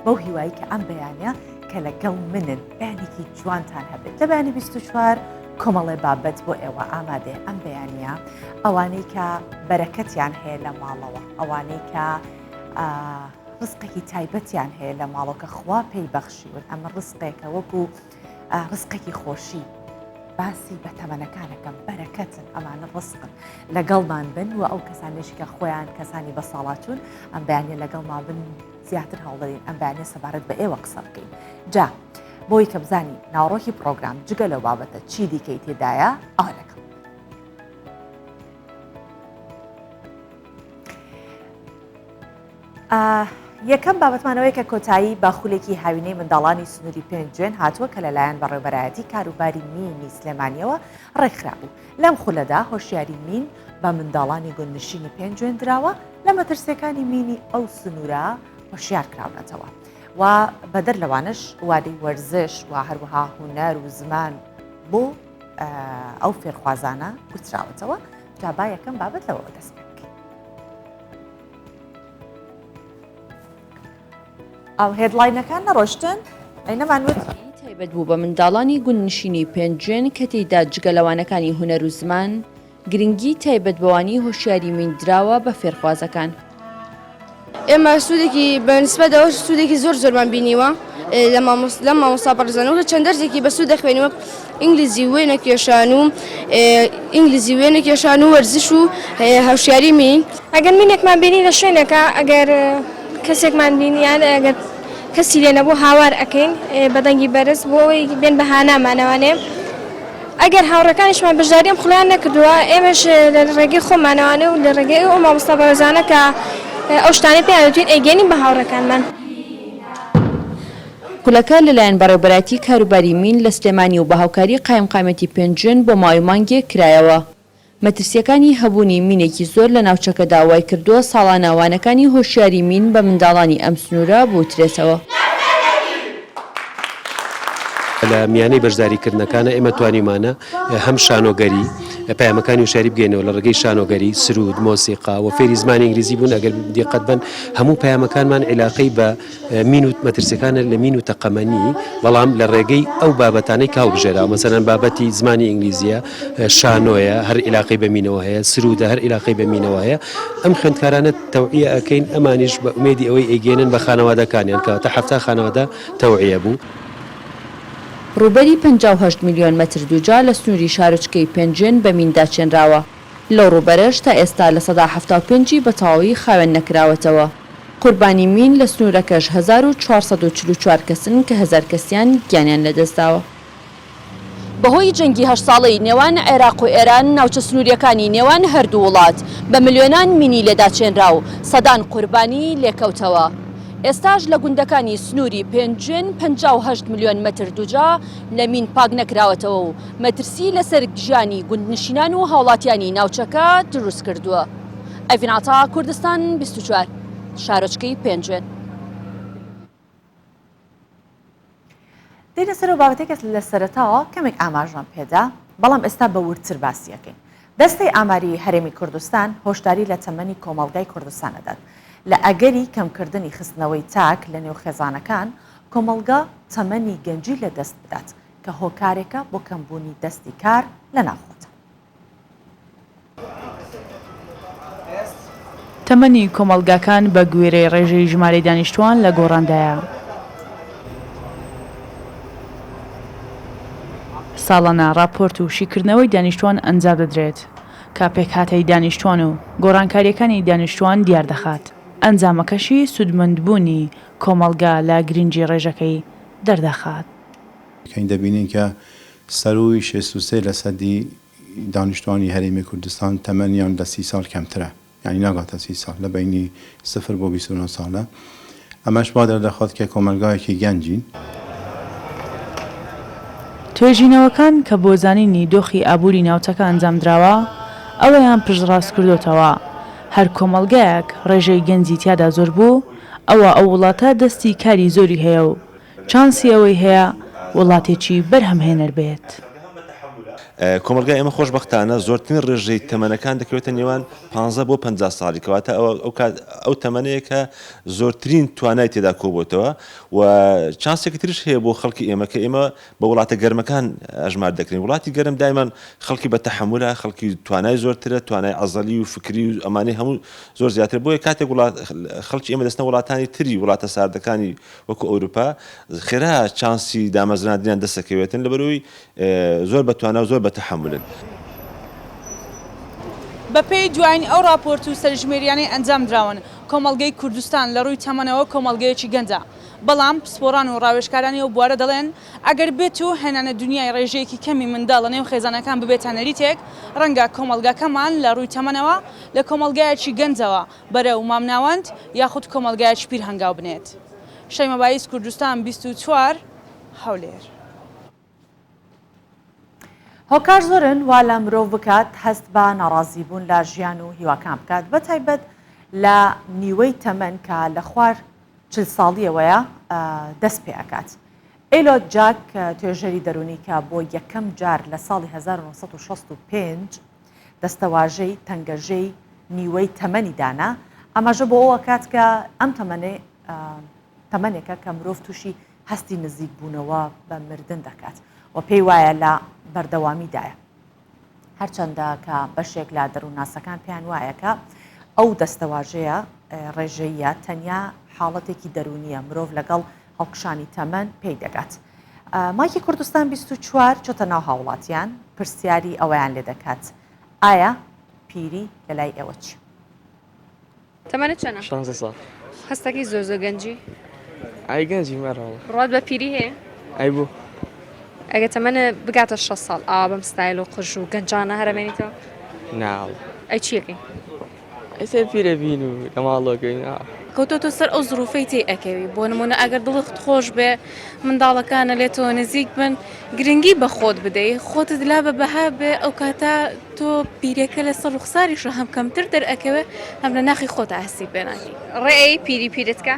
بەو هیوایی کە ئەم بەیانە کە لەگەڵ منن بەیانێکی جوانتان هەبێت لە بەیانی 24 کۆمەڵێ بابەت بۆ ئێوە ئامادەیە ئەم بەیانە ئەوانەی کە بەرەکەتیان هەیە لە ماڵەوە ئەوانەی کە ڕزقێکی تایبەتیان هەیە لە ماڵەوە کە خوا پێی بەخشیون ئەمە ڕزقێکە وەکو ڕزقێکی خۆشی باسی بە تەمەنەکانەکەم بەرەکەتن ئەمانە ڕزقن لەگەڵمان بن و ئەو کەسانێش کە خۆیان کەسانی بە ساڵاچوون ئەم بەیانە لەگەڵمان بن زیاتر هەوڵدەین ئەم بەیانە سەبارەت بە ئێوە قسە بکەین جا بۆی کە بزانی ناوەڕۆکی پرۆگرام جگە لەو بابەتە چی دیکەی تێدایە ئەوە لەگەڵ یەکەم بابەتمانەوەی کە کۆتایی بە خولێکی هاوینەی منداڵانی سنووری پێنجوێن هاتووە کە لەلایەن بەڕێوبەرایەتی کاروباری مینی سلێمانیەوە ڕێکخرابوو. لەم خولەدا هۆشیاری مین بە منداڵانی گوندنشینی پێنجوێن دراوە، لە مەترسیەکانی مینی ئەو سنوورە هۆشیار کراونەتەوە و بەدەر لەوانەش وادەی وەرزش و هەروەها هونەر و زمان بۆ ئەو فێرخوازانە گوتراوەتەوە. جا با یەکەم بابەت لەوەوە دەست پێ بکەین. ئەو headline ەکان نەڕۆشتن؟ ئەی نەمان وت؟ تایبەت بوو بە منداڵانی گوندنشینی پێنجوێن کە تێیدا جگە لە وانەکانی هونەر و زمان، گرنگی تایبەت بە وانەی هۆشیاری مین دراوە بە فێرخوازەکان. ئێمە سوودێکی بە نسبەت ئەوەش سوودێکی زۆر زۆرمان بینیوە لە مامۆستا لەم مامۆستا بەڕێزانە وەک چەند دەرسێکی بەسوود دەخوێنین وەک ئینگلیزی وێنە کێشان و ئینگلیزی وێنە کێشان و وەرزش و هۆشیاری مین. ئەگەر مینێکمان بینی لە شوێنێکا ئەگەر کەسێکمان بینی یان ئەگەر کەسی لێ نەبوو هاوار ئەکەین بە دەنگی بەرز بۆ ئەوەی بێن بە هانامانەوانێ. ئەگەر هاوڕێکانیشمان بەشداری ئەم خولەیان نەکردووە، ئێمەش لە ڕێگەی خۆمانەوانێ و لە ڕێگەی ئەو مامۆستا بەڕێزانە کە ئەو شتانەی پێیان وتوین ئەیگەیەنین بە هاوڕێکانمان. خولەکە لەلایەن بەڕێوەبەرایەتی کاروباری مین لە سلێمانی و بە هاوکاری قایمقامیەتی پێنجوێن بۆ ماوەی مانگێک کرایەوە. مەترسییەکانی هەبوونی مینێکی زۆر لە ناوچەکەدا وایکردووە ساڵانە وانەکانی هۆشیاری مین بە منداڵانی ئەم سنوورە بوترێتەوە. لە میانەی بەشداریکردنەکانە ئێمە توانیومانە هەم شانۆگەری پەیامەکانی هۆشیاری بگەینەوە لە ڕێگەی شانۆگەری، سروود، مۆسیقا و فێری زمانی ئینگلیزی بوون ئەگەر دیقەت بەن هەموو پەیامەکانمان عیلاقەی بە مین و مەترسیەکانە لە مین و تەقەمەنی بەڵام لە ڕێگەی ئەو بابەتانەی کە هەڵبژێراوە مەسەلەن بابەتی زمانی ئینگلیزیە شانۆیە هەر ئیلاقەی بە مینەوە هەیە سرودە هەر ئیلاقەی بە مینەوە هەیە ئەم خوێندکارانە تەوعیە ئەکەین ئەمانیش بە ئومێدی ئەوەی ئەیگەێنن بە خانەوادەکانیان کەواتە 70 خانەوادە تەوعیە بوو. ڕووبەری 58 ملیۆن مەتر دووجا لە سنووری شارۆچکەی پێنجوێن بە مین داچێنراوە، لەو ڕووبەرەش تا ئێستا 75% ی بە تەواوی خاوێن نەکراوەتەوە. قوربانی مین لە سنوورەکەش 1444 کەسن کە هەزار کەسیان گیانیان لەدەستداوە. بەهۆی جەنگی هەشت ساڵەی نێوان عێراق و ئێران ناوچە سنوورییەکانی نێوان هەردوو وڵات بە ملیۆنان مینی لێداچێنرا و سەدان قوربانی لێکەوتەوە. ئێستاش لە گوندەکانی سنووری پێنجوێن 58 ملیۆن مەتر دووجا لە مین پاک نەکراوەتەوە و مەترسی لەسەر ژیانی گوندنشینان و هاوڵاتیانی ناوچەکە دروستکردووە. ئەڤین عەتا، کوردستان 24، شارۆچکەی پێنجوێن. دێینە سەر ئەو بابەتەی کە لە سەرەتاوە کەمێک ئاماژەم پێدا، بەڵام ئێستا بە وردتر باسی ئەکەین. دەستەی ئاماری هەرێمی کوردستان هۆشداری لە تەمەنی کۆمەڵگای کوردستان ئەدات لە ئەگەری کەمکردنی خستنەوەی تاک لە نێو خێزانەکان، کۆمەڵگا تەمەنی گەنجی لەدەست بدات کە هۆکارێکە بۆ کەمبوونی دەستی کار لە ناوخۆدا. تەمەنی کۆمەڵگاکان بە گوێرەی ڕێژەی ژمارەی دانیشتووان لە گۆڕاندایە. ساڵانە ڕاپۆرت و شیکردنەوەی دانیشتووان ئەنجام دەدرێت کە پێکهاتەی دانیشتووان و گۆڕانکارییەکانی دانیشتووان دیار دەخات، ئەنجامەکەشی سوودمەندبوونی کۆمەڵگا لە گرنگی ڕێژەکەی دەردەخات. دەبینین کە سەرووی 63 لەسەدی دانیشتوانی هەرێمی کوردستان تەمەنیان لە سی ساڵ کەمترە یانی ناگاتە سی ساڵ لە بەینی سفر بۆ 29 ساڵە ئەمەش وا دەردەخات کە کۆمەلگایەکی گەنجین. توێژینەوەکان کە بۆ زانینی دۆخی ئابووری ناوچەکە ئەنجامدراوە ئەوەیان پشتڕاستکردۆتەوە هەر کۆمەڵگایەک ڕێژەی گەنجی تیادا زۆر بوو ئەوا ئەو وڵاتە دەستی کاری زۆری هەیە و چانسی ئەوەی هەیە وڵاتێکی بەرهەمهێنەر بێت. کۆمەڵگای ئێمە خۆشبەختانە زۆرترین ڕێژەی تەمەنەکان دەکەوێتە نێوان 15 بۆ 50 ساڵی کەواتە ئەوە ئەو کات ئەو تەمەنەیە کە زۆرترین توانای تێدا کۆبۆتەوە و چانسێکی تریش هەیە بۆ خەڵکی ئێمە کە ئێمە بە وڵاتە گەرمەکان ئەژمار دەکرێن وڵاتی گەرم دایمان خەڵکی بە تەحەمولە خەڵکی توانای زۆرترە توانای عەزەلی و فکری و ئەمانەی هەموو زۆر زیاترە بۆیە کاتێک وڵات خەڵکی ئێمە دەچنە وڵاتانی تری وڵاتە ساردەکانی وەکو ئەوروپا خێرا چانسی دامەزراندنیان دەسەکەوێتن لەبەرئەوەی زۆر بە توانا و زۆر بە تەحەمولن. بەپێی دوایین ئەو ڕاپۆرت و سەرژمێریانەی ئەنجامدراون، کۆمەڵگەی کوردستان لە ڕووی تەمەنەوە کۆمەڵگەیەکی گەنجە، بەڵام پسپۆڕان و ڕاوێژکارانی ئەو بوارە دەڵێن، ئەگەر بێت و هێنانە دونیای ڕێژەیەکی کەمی منداڵ لەنێو خێزانەکان ببێتە نەریتێک، ڕەنگە کۆمەڵگاکەمان لە ڕووی تەمەنەوە لە کۆمەڵگایەکی گەنجەوە بەرەو مامناوەند یاخود کۆمەڵگایەکی پیر هەنگاو بنێت. شەیمە بایز کوردستان 24، هەولێر. هۆکار زۆرن وا لە مرۆڤ بکات هەست بە ناڕازیبوون لە ژیان و هیواکان بکات، بەتایبەت لە نیوەی تەمەن کە لە خوار 40 ساڵیەوەیە دەست پێ ئەکات. ئیلۆت جاک توێژەری دەروونی کە بۆ یەکەم جار لە ساڵی 1965 دەستەواژەی تەنگەژەی نیوەی تەمەنی دانا، ئاماژە بۆ ئەوە ئەکات کە ئەم تەمەنێ تەمەنێکە کە مرۆڤ تووشی هەستی نزیکبوونەوە بە مردن دەکات و پێی وایە لە بەردەوامیدایە. هەرچەندە کە بەشێک لە دەروونناسەکان پێیان وایە کە ئەو دەستەواژەیە ڕێژەییە تەنیا حاڵەتێکی دەروونییە مرۆڤ لەگەڵ هەڵکشانی تەمەن پێی دەگات. مایکی کوردستان 24 چۆتە ناو هاوڵاتیان پرسیاری ئەوەیان لێ دەکات ئایا پیری لەلای ئێوە چی؟ تەمەنت چەنە؟ شانزە ساڵ. هەستەکەی زۆر زۆر گەنجی؟ ئای گەنجیم ئەرەوەڵا. بڕوات بە پیری هەیە؟ ئای بۆ؟ ئەگەر تەمەنت بگاتە شەست ساڵ ئاوا بەم ستایل و قژ و گەنجانە هەر ئەمێنیتەوە؟ نا وەڵا. ئەی چیەکەی؟ ئیتر پیرە بین و لە ماڵەوە گەین ئا. کەوتۆتە سەر ئەو زروفەی تێی ئەکەوی بۆ نمونە ئەگەر دڵت خۆش بێ منداڵەکانە لێتەوە نزیک بن گرنگی بە خۆت بدەی خۆتت لا بە بەها بێ ئەو کاتە تۆ پیرەکە لەسەر ڕوخساریشە هەم کەمتر دەرئەکەوێ هەم لە ناخی خۆتا هەستی پێ ناکەی. ڕێی پیری پیرت کە.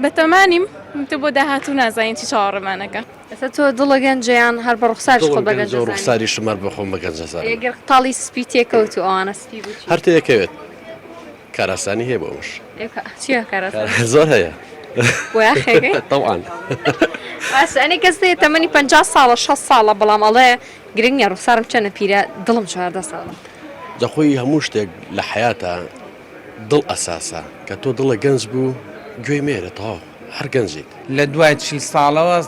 بەتەمانیم تۆ بۆ داهاتوو نازانین چی چاوەڕێمان ئەکا. ئێستا تۆ دڵە گەنجە یان هەر بە ڕوخساریش خۆت دڵم بە گەنج گەنجە و ئەزانی؟ ڕوخساریشم هەر بە خۆم بە گەنج ئەزانم. ئەگەر تاڵی سپی تێکەوت و ئەوانە سپی بوو چی؟ هەر تێکەوێت. کارئاسانی هەیە بۆ ئەمەش. چییە کارئاسانی؟ زۆر هەیە. بۆیاخێکەی؟ تەوعان. باشە ئەنێ کەس هەیە تەمەنی 50 ساڵە 60 ساڵە بەڵام ئەڵێ گرنگ نییە ڕوخسارم چەنە پیرە دڵم 14 ساڵە. جا خۆی هەموو شتێک لە حەیاتا دڵ ئەساسە کە تۆ دڵە گەنج بوو گوێی مێرە تەواو هەر گەنجیت. لە دوای 40 ساڵەوە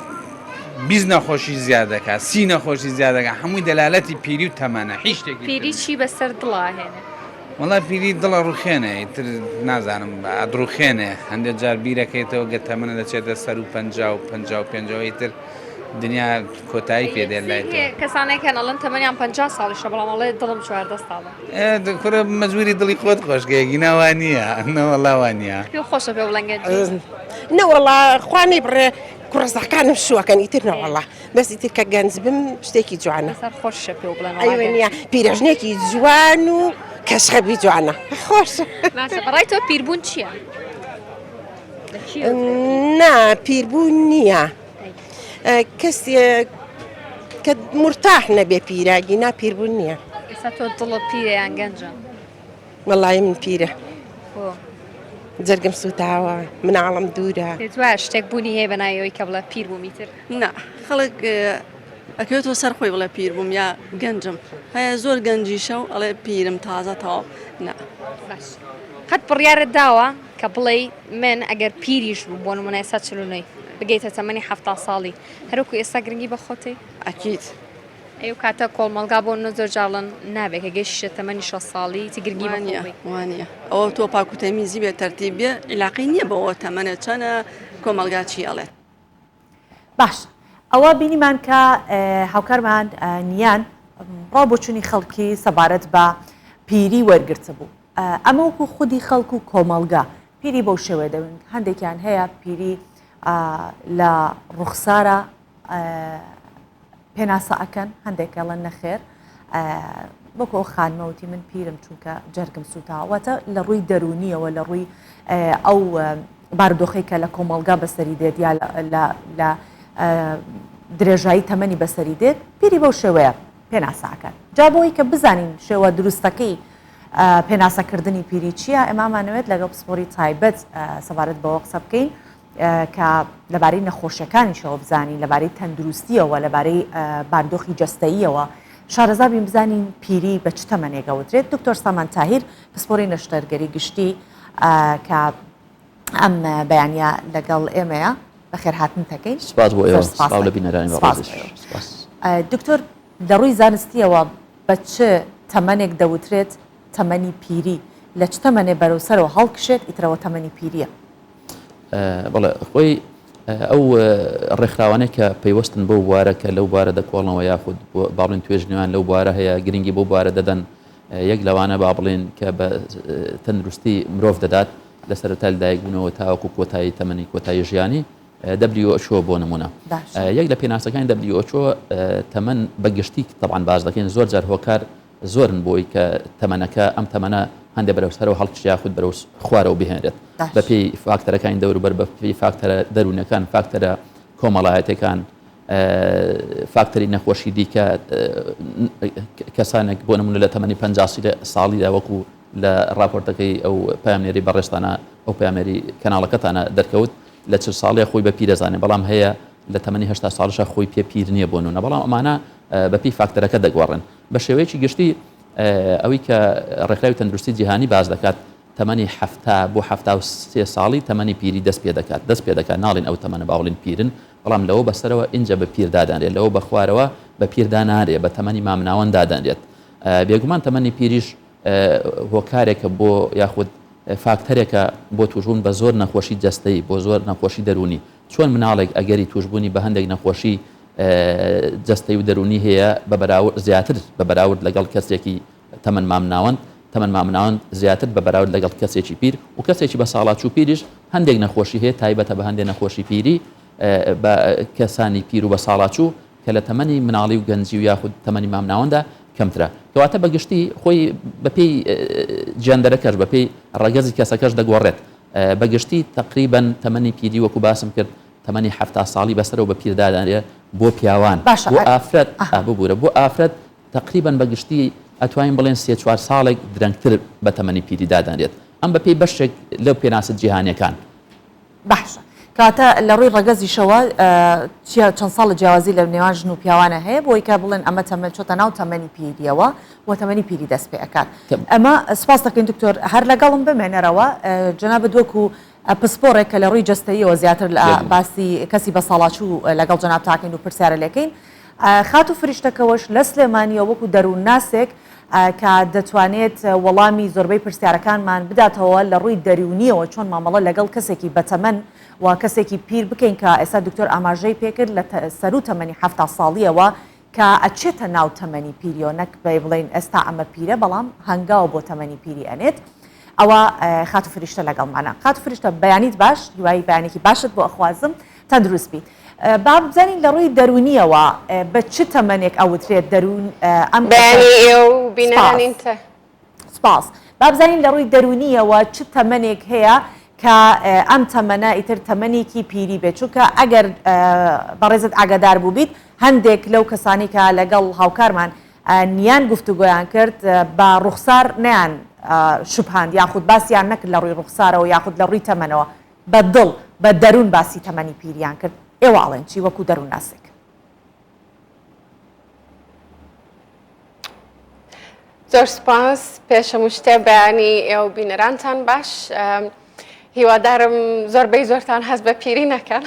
20 نەخۆشی زیاد دەکات سی نەخۆشی زیاد دەکات هەمووی دەلالەتی پیری و تەمەنە هیچ شتێکی تر پیری چی بەسەر دڵا ئەهێنێ؟ وەڵا پیری دڵ ئەڕوخێنێ ئیتر نازانم ئەدڕوخێنێ هەندێک جار بیرەکەیتەوە گەر تەمەنە دەچێتە سەر و 50 و 55 ئیتر دنیا کۆتایی پێ دێت لای تۆ. کەسانێک هەن ئەڵێن تەمەنیان 50 ساڵیشە بەڵام ئەڵێ دڵم 14 ساڵە. کورە مەجبوری دڵی خۆت خۆشکەی گینا وا نییە نەوەڵا وا نییە. پێ خۆشە پێ بڵێن گەنجی. نەوەڵا خوا نەیبڕێ کوڕەزاکانم شووەکەن ئیتر نەوەڵا. بەس ئیتر کە گەنج بم شتێکی جوانە. لەسەر خۆشیشە پێو بڵێن وەڵا ئەیوە گەنج. نیە پیرەژنێکی جوان و کەشخەبی جوانە خۆشە. باشە بەڕای تۆ پیربوون چییە؟ لە چییەوە تۆ پیر؟ نا پیربوون نییە کەسێک کە مورتاح نەبێ پیرە گینا پیربوون نییە. ئێستا تۆ دڵت پیرە یان گەنجە؟ وەڵایی من پیرە. بۆ؟ جەرگم سوتاوە مناڵم دوورە. پێت وایە شتێک بوونی هەیە بە ناوی ئەوەی کە بڵێ پیر بووم ئیتر؟ نا خەڵک ئەکەوێتەوە سەر خۆی بڵێ پیر بووم یا گەنجم هەیە زۆر گەنجیشە و ئەڵێ پیرم تازە تەواو نا. باش قەت بڕیارت داوە کە بڵێی من ئەگەر پیریش بووم بۆ نموونە ئێستا 49 بگەیتە تەمەنی حەفتا ساڵی هەروەکو ئێستا گرنگی بە خۆتەی؟ ئەکید. ئەی ئەو کاتە کۆڵمەڵگا بۆ نمونە زۆر جار ئەڵێن نابێ کە گەیشتیشە تەمەنی 60 ساڵی چ گرنگی بە خۆت وانیە بەی. وانیە ئەوە تۆ پاک و تەمیزی بێ تەرتیب بێ عیلاقەی نیە بەوە تەمەنت چەنە کۆمەڵگا چی ئەڵێت. باش ئەوە بینیمان کە هاوکارمان نیان ڕاو بۆچوونی خەڵکی سەبارەت بە پیری وەرگرتبوو ئەمە وەکو خودی خەڵک و کۆمەڵگا پیری بەو شێوەیە دەبن هەندێکیان هەیە پیری لە ڕوخسارە پێناسە ئەکەن هەندێک ئەڵێن نەخێر وەکو ئەو خانمە وتی من پیرم چونکە جەرگم سووتاوە واتە لە ڕووی دەروونیەوە لە ڕووی ئەو بارودۆخی کە لە کۆمەڵگا بەسەری دێت یا لە درێژایی تەمەنی بەسەری دێت. پیری بەو شێوەیە پێناسە ئەکات. جا بۆی کە بزانین شێوە دروستەکەی پێناسەکردنی پیری چییە، ئێمە ئەمانەوێت لەگەڵ پسپۆری تایبەت سەبارەت بەوە قسە بکەین کە لەبارەی نەخۆشیەکانیشەوە بزانین، لەبارەی تەندروستیەوە، لەبارەی باردۆخی جەستەییەوە شارەزا بین بزانین پیری بە چ تەمەنێک ئەوترێت. دکتۆر سامان تاهیر پسپۆری نەشتەرگەری گشتی کە ئەم بەیانە لەگەڵ ئێمەیە بەخێرهاتنت ئەکەین. سپاس بۆ ئێوە، سڵاو لە بینەرانی بەڕێزیش. سپاس. دکتۆر لە ڕووی زانستیەوە بە چ تەمەنێک دەوترێت تەمەنی پیری؟ لە چ تەمەنێ بەرەو سەرەوە هەڵکشێت ئیترەوە تەمەنی پیریە؟ بەڵێ خۆی ئەو ڕێکخراوانەی کە پەیوەستن بەو بوارە کە لەو بوارە دەکۆڵنەوە یاخود با بڵێن توێژینەوەیان لەو بوارە هەیە گرنگی بەو بوارە دەدەن یەک لەوانە با بڵێن کە بە تەندروستی مرۆڤ دەدات لە سەرەتای لەدایکبوونەوە تاوەکو کۆتایی تەمەنی کۆتایی ژیانی WHO بۆ نمونە یەک لە پێناسەکانی WHO تەمەن بە گشتی تەبعەن باس دەکەین زۆر جار هۆکار زۆرن بۆی کە تەمەنەکە ئەم تەمەنە هەندێک بەرەو سەرەوە هەڵکشێ یاخود بەرەو خوارەوە بهێنرێت بەپێی فاکتەرەکانی دەوروبەر بەپێی فاکتەرە دەروونەکان فاکتەرە کۆمەڵایەتەکان فاکتەری نەخۆشی دیکە کەسانێک بۆ نمونە لە تەمەنی 50 ساڵیدا وەکو لە راپۆرتەکەی ئەو پامنێری بەڕێستانە ئەو پامێری کەناڵەکەتانە دەرکەوت لە چل ساڵیە خۆی بە پیر دەزانێت بەڵام هەیە لە تەمەنی هەشتا ساڵیشا خۆی پێ پیر نییە بۆ نمونە بەڵام ئەمانە بەپێی فاکتەرەکە دەگۆڕێن بە شێوەیەکی گشتی ئەوەی کە ڕێکخراوی تەندروستی جیهانی باس دەکات تەمەنی حەفتا بۆ 73 ساڵی تەمەنی پیری دەست پێ دەکات دەست پێ دەکات ناڵین ئەو تەمەنە باوڵین پیرن بەڵام لەوە بەسەرەوە ئینجا بە پیر دادەنرێت لەوە بە خوارەوە بە پیر دانارێ بە تەمەنی مامناوەند دادەنرێت بێگومان تەمەنی پیریش هۆکارێکە بۆ یاخود فاکتەرێکە بۆ توشبوون بە زۆر نەخۆشی جەستەیی، بۆ زۆر نەخۆشی دەروونی. چۆن مناڵێک ئەگەری توشبوونی بە هەندێک نەخۆشی جەستەی و دەروونی هەیە بە بەراورد زیاتر بە بەراورد لەگەڵ کەسێکی تەمەن مامناوەند، تەمەن مامناوەند زیاتر بە بەراورد لەگەڵ کەسێکی پیر و کەسێکی بەساڵاچوو پیریش هەندێک نەخۆشی هەیە تایبەتە بە هەندێک نەخۆشی پیری بە کەسانی پیر و بەساڵاچوو کە لە تەمەنی مناڵی و گەنجی و یاخود تەمەنی مامناوەندا کەمترە. کەواتە بە گشتی خۆی بەپێی جێندەرەکەش، بەپێی ڕەگەزی کەسەکەش دەگۆڕێت. بە گشتی تەقریبەن تەمەنی پیری وەکو باسم کرد تەمەنی 70 ساڵی بەسەرەوە بە پیر دادەنرێ بۆ پیاوان. باشە بۆ ئافرەت، ببورە، بۆ ئافرەت تەقریبەن بە گشتی ئەتوانین بڵێن سێ چوار ساڵێک درەنگتر بە تەمەنی پیری دادەنرێت. ئەم بەپێی بەشێک لەو پێناسە جیهانیەکان. باشە کەواتە لە ڕووی ڕەگەزیشەوە چیا چەند ساڵە جیاوازی لە نێوان ژن و پیاوانە هەیە بۆی کە بڵێن ئەمە تەمەن چۆتە ناو تەمەنی پیریەوە و تەمەنی پیری دەست پێ ئەکات ئەمە سپاس دەکەین دکتۆر هەر لەگەڵم بمێنەرەوە جەنابت وەکو پسپۆڕێک کە لە ڕووی جەستەییەوە زیاتر لە باسی کەسی بەساڵاچوو لەگەڵ جەناب تاکەین و پرسیارە لێکەین خاتوو فریشتە کەوەش لە سلێمانییەوە وەکو دەروونناسێک کە دەتوانێت وەڵامی زۆربەی پرسیارەکانمان بداتەوە لە ڕووی دەروونییەوە چۆن مامەڵە لەگەڵ کەسێکی بەتەمەن و کەسێکی پیر بکەین کە ئێستا دکتۆر ئاماژەی پێکرد لە سەروو تەمەنی 70 ساڵییەوە کە ئەچێتە ناو تەمەنی پیریەوە نەک بەی بڵێین ئێستا ئەمە پیرە بەڵام هەنگاو بۆ تەمەنی پیری ئەنێت ئەوە خاتوو فریشتە لەگەڵمانە خاتوو فریشتە بەیانیت باش هیوای بەیانێکی باشت بۆ ئەخوازم تەندروست بیت. با بزانین لە ڕووی دەروونییەوە بە چ تەمەنێک ئەوترێت دەروون ئەم کەسە بەیانی ئێوە و بینەرانی سپاس سپاس با بزانین لە ڕووی دەروونییەوە چ تەمەنێک هەیە کە ئەم تەمەنە ئیتر تەمەنێکی پیری بێت چونکە ئەگەر بەڕێزت ئاگادار بووبیت هەندێک لەو کەسانی کە لەگەڵ هاوکارمان نیان گفتوگۆیان کرد بە ڕوخسار نەیان شوبهاند یاخود باسیان نەکرد لە ڕووی ڕوخسارەوە یاخود لە ڕووی تەمەنەوە بە دڵ، بە دەروون باسی تەمەنی پیریان کرد، ئێوە ئەڵێن چی وەکو دەروونناسێک؟ زۆر سوپاس، پێش هەموو شتێ بەیانی ئێوە بینەرانتان باش، هیوادارم زۆربەی زۆرتان هەست بە پیری نەکەن.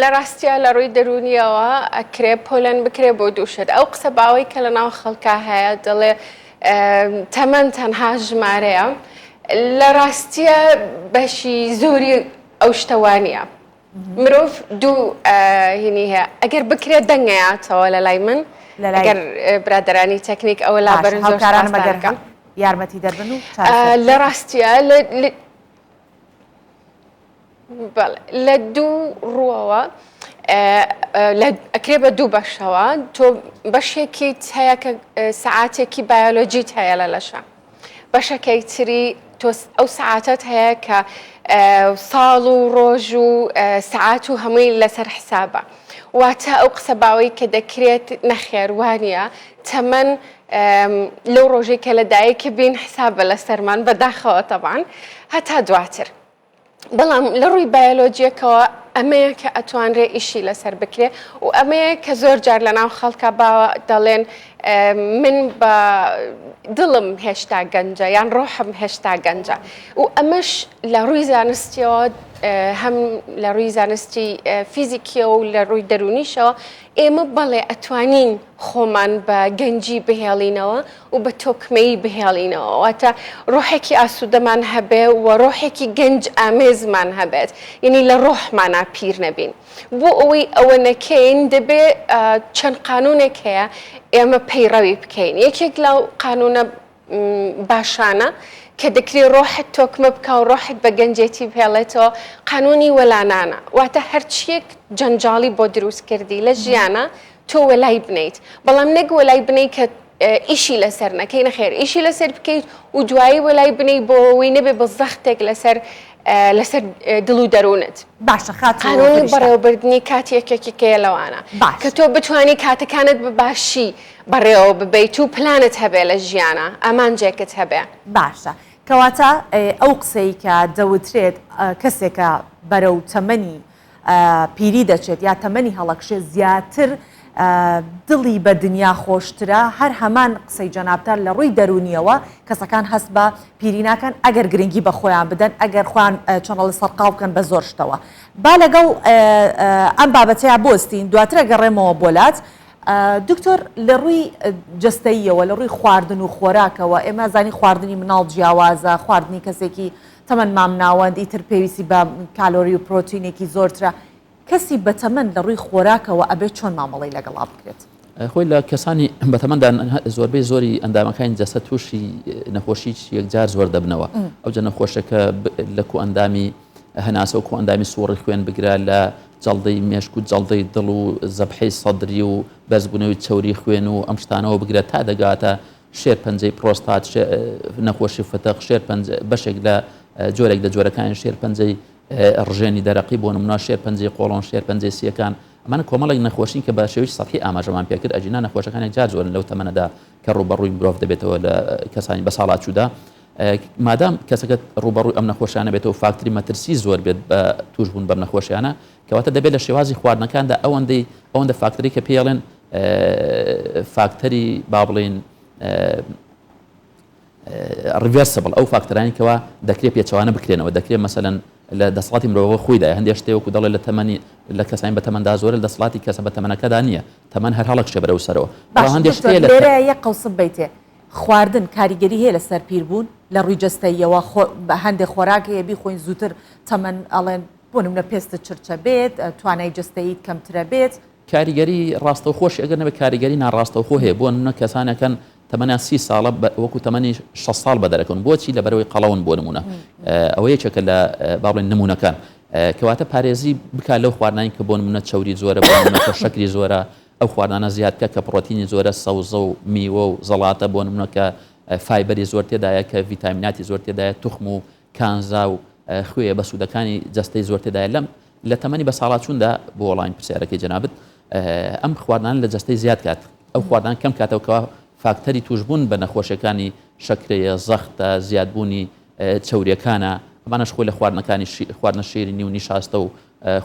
لە ڕاستیا لە ڕووی دەروونیەوە ئەکرێ پۆلێن بکرێ بۆ دوو شت ئەو قسە باوەی کە لە ناو خەڵکا هەیە دەڵێ تەمەن تەنها ژمارەیە لە ڕاستیە بەشی زۆری ئەو شتە وانە مرۆڤ دوو هینی هەیە ئەگەر بکرێت دەنگەیاتەوە لە لای من ئەگەر برادرانی تەکنیک ئەوە لا بەرن زۆر مەگەر یارمەتی دەربن و لە ڕاستیە بەڵێ لە دوو ڕووەوە ئەکرێ بە دوو بەشەوە تۆ بەشێکیت هەیە کە سەعاتێکی بایۆلۆجیت هەیە لە لەشە بەشەکەی تری. تۆ ئەو سەعاتەت هەیە کە ساڵ و ڕۆژ و سەعات و هەمووی لەسەر حسابە واتە ئەو قسە باوەی کە دەکرێت نەخێر وانە تەمەن لەو ڕۆژەی کە لەدایک بین حسابە لەسەرمان بەداخەوە تەبان هەتا دواتر. بەڵام لە ڕووی بایۆلۆجیەکەوە ئەمەیە کە ئەتوانرێ ئیشی لەسەر بکرێ و ئەمەیە کە زۆر جار لە ناو خەڵکە باوە دەڵێن من بە دڵم هێشتا گەنجە یان ڕۆحم هێشتا گەنجە و ئەمەش لە ڕووی زانستیەوە هەم لە ڕووی زانستی فیزیکیەوە و لە ڕووی دەرونیشەوە ئێمە بەڵێ ئەتوانین خۆمان بە گەنجی بهێڵینەوە و بە تۆکمەیی بهێڵینەوە، واتە ڕۆحێکی ئاسوودەمان هەبێ و ڕۆحێکی گەنج ئامێزمان هەبێت، یەنی لە ڕۆحمانا پیر نەبین. بۆ ئەوەی ئەوە نەکەین دەبێ چەند قانوونێک هەیە ئێمە پەیڕەوی بکەین. یەکێک لەو قانوونە باشانە کە دەکرێ ڕۆحت تۆکمە بکا و ڕۆحت بە گەنجێتی بهێڵێتەوە، قانوونی وەلانانە. واتە هەرچییەک جەنجاڵی بۆ دروست کردی لە ژیانا تۆ وەلای بنێیت، بەڵام نەک وەلای بنێی کە ئیشی لەسەر نەکەی، نەخێر ئیشی لەسەر بکەیت و دوایی وەلای بنێی بۆ ئەوەی نەبێ بە زەختێک لەسەر لەسەر دڵ و دەروونت. باشە خاتوو قانونی فریشتە. بەڕێوەبردنی کات یەکێکیکەیە لەوانە باش. کە تۆ بتوانی کاتەکانت بە باشی بەڕێوە ببەیت و پلانت هەبێ لە ژیانا، ئامانجێکت هەبێ. باشە کەواتە ئەو قسەی کە دەوترێت کەسێکە بەرەو تەمەنی پیری دەچێت یا تەمەنی هەڵەکشێ زیاتر دڵی بە دنیا خۆشترە، هەر هەمان قسەی جەنابتان لە ڕووی دەروونیەوە کەسەکان هەست بە پیری ناکەن ئەگەر گرنگی بە خۆیان بدەن ئەگەر خۆیان چۆنەڵێ سەرقاڵ بکەن بە زۆر شتەوە. با لەگەڵ ئەم بابەتەیا بوەستین دواتر ئەگەڕێمەوە بۆ لات. دکتۆر لە ڕووی جەستەییەوە لە ڕووی خواردن و خۆراکەوە ئێمە زانی خواردنی مناڵ جیاوازە خواردنی کەسێکی تەمەن مامناوەند ئیتر پێویستی بە کالۆری و پرۆتینێکی زۆرترە، کەسی بەتەمەن لە ڕووی خۆراکەوە ئەبێت چۆن مامەڵەی لەگەڵا بکرێت؟ خۆی لە کەسانی بەتەمەندا زۆربەی زۆری ئەندامەکانی جەستە تووشی نەخۆشیی یەکجار زۆر دەبنەوە، ئەوجە نەخۆشەکە لە کۆئەندامی هەناسە و کۆئەندامی سووڕی خوێن بگرە لە جەڵدەی مێشک و جەڵدەی دڵ و زەبحەی سەدری و بەرزبوونەوەی چەوری خوێن و ئەم شتانەوە بگرە تا دەگاتە شێرپەنجەی پرۆستات، نەخۆشی فتق، شێرپەنجە، بەشێک لە جۆرێک لە جۆرەکانی شێرپەنجەی ڕژێنی دەرەقی، بۆ نمونە شێرپەنجەی قۆڵۆن، شێرپەنجەی سییەکان، ئەمانە کۆمەڵێک نەخۆشین کە بە شێوەی سەتحی ئاماژەمان پێکرد، ئەگینا نەخۆشەکان یەکجار زۆرن لەو تەمەنەدا کە ڕووبەڕووی مرۆڤ دەبێتەوە لە کەسانی بەساڵاچوودا. مادام کەسەکە ڕووبەڕووی ئەم نەخۆشیانە بێتەوە فاکتەری مەترسی زۆر بێت بە تووشبوون بەم نەخۆشیانە، کەواتە دەبێت لە شێوازی خواردنەکاندا ئەوەندەی ئەوەندە فاکتەری کە پێی ئەڵێن فاکتەری با بڵێین reversible ئەو فاکتەرانی کەوا دەکرێت پێچەوانە بکرێنەوە دەکرێت مەسەلەن لە دەسەڵاتی مرۆڤەوە خۆیدا هەندێک شتێ وەکو دەڵێ لە تەمەنی لە کەسانی بە تەمەندا زۆرە لە دەسەڵاتی کەسە بە تەمەنەکەدا نییە تەمەن هەر هەڵەکشێ بەرەو سەرەوە بەڵام باش هەندێک دکتۆر شتێ لە لێرە یەک قەوسم بەیتێ خواردن کاریگەری هەیە لەسەر پیربوون لە ڕووی جەستەییەوە خۆ هەندێک خۆراک هەیە بیخۆین زووتر تەمەن ئەڵێن بۆ نمونە پێستت چرچە بێت توانای جەستەییت کەمترە بێت. کاریگەری ڕاستەوخۆشی ئەگەر نەبێت کاریگەری ناڕاستەوخۆ هەیە بۆ نمونە کەسانێکن تەمەنیان سی ساڵە وەکو تەمەنی 60 ساڵ بەدەرەکەون بۆچی لەبەرەوەی قەڵەون بۆ نمونە ئەوە یەکێکە لە با بڵێن نمونەکان کەواتە پارێزی بکا لەو خواردنانی کە بۆ نمونە چەوری زۆرە بۆ نمونە کە شەکری زۆرە ئەو خواردنانە زیاد بکە کە پڕۆتینی زۆرە سەوزە و میوە و زەڵاتە بۆ نمونە کە فایبەری زۆر تێدایە کە ڤیتامیناتی زۆر تێدایە توخم و کانزا و خوێ بەسوودەکانی جەستەی زۆر تێدایە لەم لە تەمەنی بەساڵاچووندا بۆ وەڵامی پرسیارەکەی جەنابت ئەم خواردنانە لە جەستەی زیاد کات ئەو خواردان کەم کاتەوە کەوا فاکتەری توشبوون بە نەخۆشیەکانی شەکرەیە زەختە زیادبوونی چەوریەکانە ئەمانەش خۆی لە خواردنەکانی خواردنە شیرینی و نیشاستە و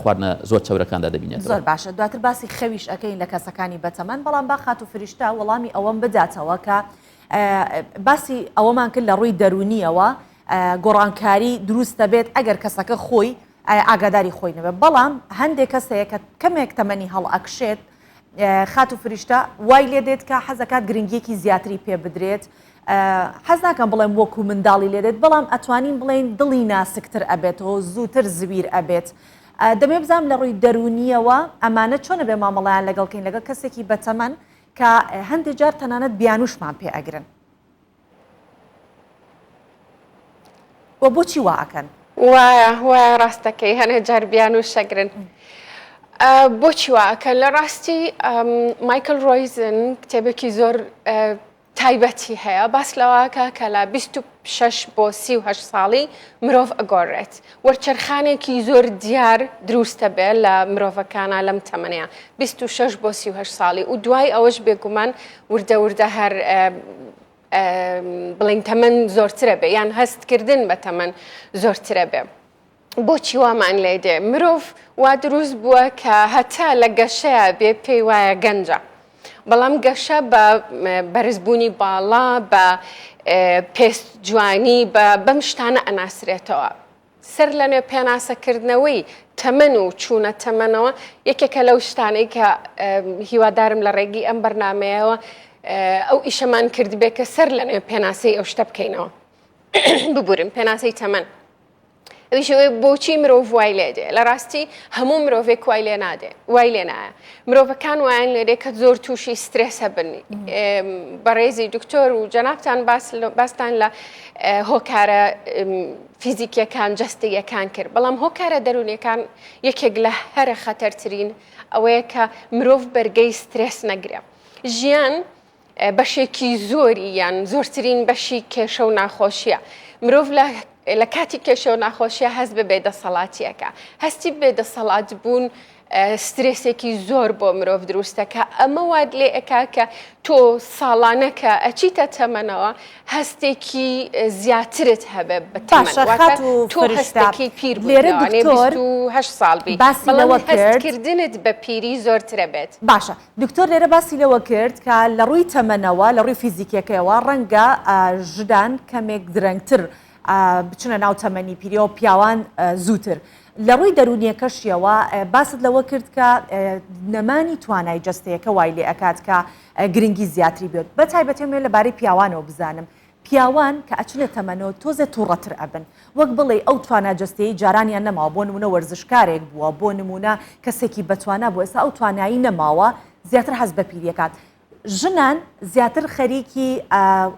خواردنە زۆر چەورەکاندا دەبینێتەوە. زۆر باشە دواتر باسی خەویش ئەکەین لە کەسەکانی بەتەمەن بەڵام با خاتوو فریشتە وەڵامی ئەوەم بداتەوە کە باسی ئەوەمان کرد لە ڕووی دەروونیەوە گۆڕانکاری دروست دەبێت ئەگەر کەسەکە خۆی ئاگاداری خۆی نەبێت بەڵام هەندێک کەس هەیە کە کەمێک تەمەنی هەڵئەکشێت خاتوو فریشتە وای لێ دێت کە حەزەکات گرنگیەکی زیاتری پێ بدرێت حەز ناکەم بڵێم وەکو منداڵی لێ دێت بەڵام ئەتوانین بڵێین دڵی ناسکتر ئەبێتەوە زووتر زویر ئەبێت دەمێ بزانم لە ڕووی دەروونیەوە ئەمانە چۆنە بێ مامەڵیان لەگەڵ کەین لەگەڵ کەسێکی بەتەمەن کە هەندێک جار تەنانەت بیانوشمان پێ ئەگرن وە بۆچی وا ئەکەن؟ وایە وایە ڕاستەکەی هەنێ جار بیانوو شەگرن بۆچی وا ئەکەن لە ڕاستی مایکل ڕۆیزن کتێبێکی زۆر. تایبەتی هەیە باس لەوەکە کە لە 26 بۆ 38 ساڵی مرۆڤ ئەگۆڕێت وەرچەرخانێکی زۆر دیار دروستە بێ لە مرۆڤەکانە لەم تەمەنەیە 26 بۆ 38 ساڵی و دوای ئەوەش بێگومان وردە وردە هەر بڵین تەمەن زۆرترە بێ یان هەستکردن بە تەمەن زۆرترە بێ. بۆچی وامان لێ دێ؟ مرۆڤ وا دروست بووە کە هەتا لە گەشەیا بێ پێی وایە گەنجە. بەڵام گەشە بە بەرزبوونی باڵا، بە پێست جوانی، بە بەم شتانە ئەناسرێتەوە. سەر لە نوێ پێناسەکردنەوەی تەمەن و چوونە تەمەنەوە یەکێکە لەو شتانەی کە هیوادارم لە ڕێگەی ئەم بەرنامەیەوە ئەو ئیشەمان کردبێ کە سەر لە نوێ پێناسەی ئەو شتە بکەینەوە. ببورن پێناسەی تەمەن. ئەویش ئەوەیە بۆچی مرۆڤ وای لێ دێ لە ڕاستی هەموو مرۆڤێک وای لێ نادێ وای لێ نایە مرۆڤەکان وایان لێ دێ کە زۆر تووشی سترێسە بن بەڕێزی دکتۆر و جەنابتان باس باستان لە هۆکارە فیزیکیەکان جەستەیەکان کرد بەڵام هۆکارە دەروونیەکان یەکێک لە هەرە خەتەرترین ئەوەیە کە مرۆڤ بەرگەی سترێس نەگرێ ژیان بەشێکی زۆری یان زۆرترین بەشی کێشە و ناخۆشیە مرۆڤ لە لە کاتی کێشە و ناخۆشیە هەست بە بێدەسەڵاتیەکە هەستی بێدەسەڵات بوون سترێسێکی زۆر بۆ مرۆڤ دروستەکە ئەمە وات لێ ئەکا کە تۆ ساڵانە کە ئەچیتە تەمەنەوە هەستێکی زیاترت هەبێ بە تەمەن واتە تۆ هەستەکەی پیر بووی لێرە لەوانەیە دکتۆر 28 ساڵ بی باسی بەڵام لەوە کرد هەستکردنت بە پیری زۆرترە بێت. باشە دکتۆر لێرە باسی لەوە کرد کە لە ڕووی تەمەنەوە لە ڕووی فیزیکیەکەیەوە ڕەنگە ژنان کەمێک درەنگتر بچنە ناو تەمەنی پیریەوە پیاوان زووتر لە ڕووی دەروونیەکەشیەوە باست لەوە کرد کە نەمانی توانای جەستەیەکە وای لێ ئەکات کە گرنگی زیاتری بێت بە تایبەتی ئەمەوێ لەبارەی پیاوانەوە بزانم پیاوان کە ئەچنە تەمەنەوە تۆزێ توڕەتر ئەبن وەک بڵێی ئەو توانا جەستەیەی جارانیان نەماوە بۆ نمونە وەرزشکارێک بووە بۆ نمونە کەسێکی بەتوانا بووە ئێستا ئەو توانایی نەماوە زیاتر حەز بە پیری ئەکات ژنان زیاتر خەریکی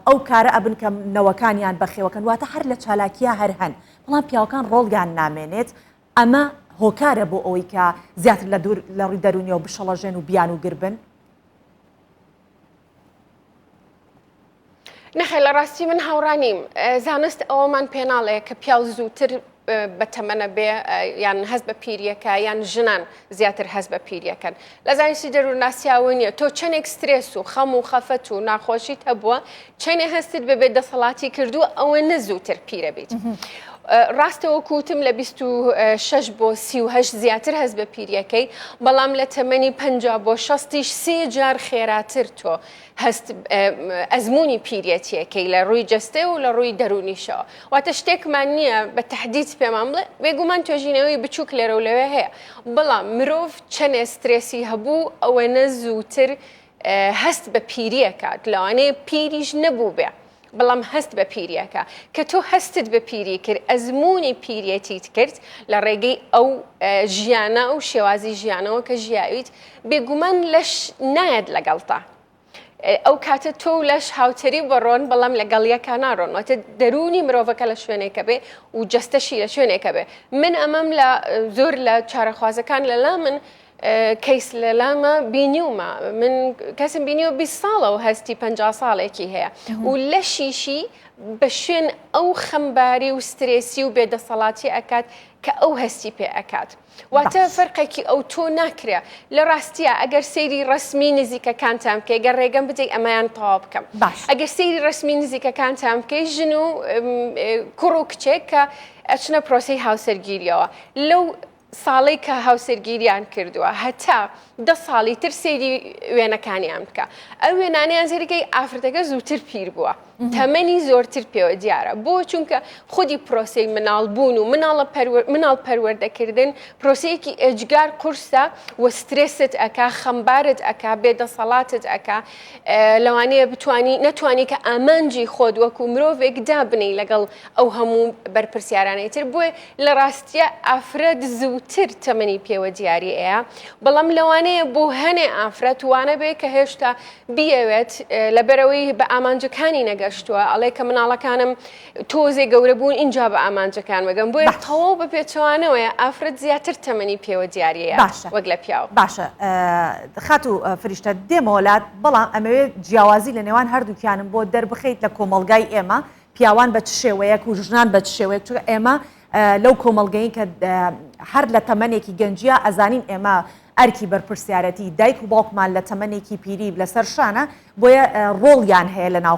ئەو کارە ئەبن کە نەوەکانیان بەخێوەکەن واتە هەر لە چالاکیە هەر هەن بەڵام پیاوەکان ڕۆڵیان نامێنێت ئەمە هۆکارە بۆ ئەوەی کە زیاتر لە دوور لە ڕووی دەروونیەوە بشڵەژێن و بیانوگر بن؟ نەخێر لە ڕاستی من هاوڕا نیم زانست ئەوەمان پێناڵێ کە پیاو زووتر بە تەمەنە بێ یان هەست بە پیریەکە یان ژنان زیاتر هەست بە پیریەکەن لە زانستی دەروونناسیاوە نییە تۆ چەندێک سترێس و خەم و خەفەت و ناخۆشیت هەبووە چەنێ هەستت بە بێ دەسەڵاتی کردووە ئەوە نە زووتر پیرە بیت. ڕاستە وەکو وتم لە 26 بۆ 38 زیاتر هەست بە پیریەکەی بەڵام لە تەمەنی 50 بۆ 60یش سێ جار خێراتر تۆ هەست ئەزموونی پیریەتیەکەی لە ڕووی جەستە و لە ڕووی دەروونیشەوە واتە شتێکمان نییە بە تهدید پێمان بڵێ بێگومان توێژینەوەی بچووک لێرە و لەوێ هەیە بەڵام مرۆڤ چەنێ سترێسی هەبوو ئەوەنە زووتر هەست بە پیریەکات لەوانەیە پیریش نەبوو بێ بەڵام هەست بە پیریەکە کە تۆ هەستت بە پیری کرد ئەزموونی پیریەتیت کرد لە ڕێگەی ئەو ژیانە ئەو شێوازی ژیانەوە کە ژیاویت بێگومان لەش نایەت لەگەڵتا ئەو کاتە تۆ و لەش هاوتەری بەڕۆن بەڵام لەگەڵ یەکا ناڕۆن واتە دەروونی مرۆڤەکە لە شوێنێکە بێ و جەستەشی لە شوێنێکە بێ من ئەمەم لە زۆر لە چارەخوازەکان لەلا من کەیس لەلامە بینیومە من کەسم بینیوە 20 ساڵە و هەستی 50 ساڵێکی هەیە و لەشیشی بە شوێن ئەو خەمباری و سترێسی و بێدەسەڵاتی ئەکات کە ئەو هەستی پێ ئەکات واتە فەرقێکی ئەو تۆ ناکرێ لە ڕاستیە ئەگەر سەیری ڕسمی نزیکەکانتان بکەی گەر ڕێگەم بدەی ئەمەیان تەواو بکەم ئەگەر سەیری ڕسمی نزیکەکانتان بکەی ژن و کوڕ و کچێک کە ئەچنە پرۆسەی هاوسەرگیریەوە لەو ساڵەی کە هاوسەرگیریان کردووە هەتا دە ساڵی تر سەیری وێنەکانیان بکە ئەو وێنانەیان سەیرکەی ئافرەتەکە زووتر پیر بووە تەمەنی زۆرتر پێوە دیارە بۆ چونکە خودی پرۆسەی مناڵ بوون و مناڵە مناڵ پەروەردەکردن پرۆسەیەکی ئێجگار قورسە و سترێست ئەکا خەمبارت ئەکا بێدەسەڵاتت ئەکا لەوانەیە بتانی نەتوانی کە ئامانجی خۆت وەکو مرۆڤێک دابنەی لەگەڵ ئەو هەموو بەرپرسیارانەی تر بۆیە لە ڕاستیە ئافرەت زووتر تەمەنی پێوە دیاری ئەیە بەڵام لەوانەیە بۆ هەنێ ئافرەت وانە بێ کە هێشتا بیەوێت لەبەرەوەی بە ئامانجەکانی نەگە. نەگەشتووە ئەڵێ کە مناڵەکانم تۆزێ گەورە بوون ئینجا بە ئامانجەکان بگەم بۆیە تەواو بە پێچەوانەوەیە ئافرەت زیاتر تەمەنی پێوە دیاریەیە باشە وەک لە پیاو. باشە خاتوو فریشتە دێمەوە لات بەڵام ئەمەوێ جیاوازی لە نێوان هەردووکیانم بۆ دەربخەیت لە کۆمەڵگای ئێمە پیاوان بە چ شێوەیەک و ژنان بە چ شێوەیەک چونکە ئێمە لەو کۆمەڵگەین کە هەر لە تەمەنێکی گەنجیە ئەزانین ئێمە ئەرکی بەرپرسیارەتی دایک و باوکمان لە تەمەنێکی پیری لەسەر شانە بۆیە ڕۆڵیان هەیە لە ناو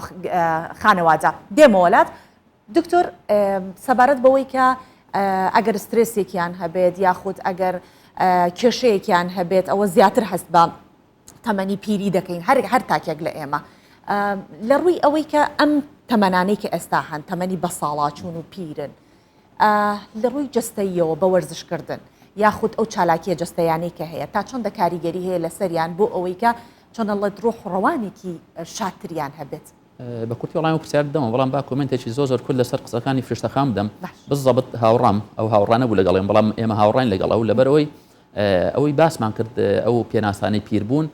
خانەوادە. دێمەوە لات دکتۆر سەبارەت بەوەی کە ئەگەر سترێسێکیان هەبێت یاخود ئەگەر کێشەیەکیان هەبێت ئەوە زیاتر هەست بە تەمەنی پیری دەکەین هەر هەر تاکێک لە ئێمە لە ڕووی ئەوەی کە ئەم تەمەنانەی کە ئێستا هەن تەمەنی بەساڵاچوون و پیرن لە ڕووی جەستەییەوە بە وەرزشکردن یاخود ئەو چالاکییە جەستەیانەی کە هەیە تا چەندە کاریگەری هەیە لەسەریان بۆ ئەوەی کە چۆن ئەڵێت ڕۆح و ڕەوانێکی شادتریان هەبێت؟ بە کورتی وەڵامی ئەو پرسیارە بدەمەوە، بەڵام با کۆمێنتێکی زۆر زۆر کورت لەسەر قسەکانی فریشتە خان بدەم. بزەبت هاوڕام، ئەو هاوڕا نەبوو لەگەڵیم، بەڵام ئێمە هاوڕاین لەگەڵ ئەو، لەبەرئەوەی ئەوەی باسمان کرد ئەو پێناسانەی پیربوون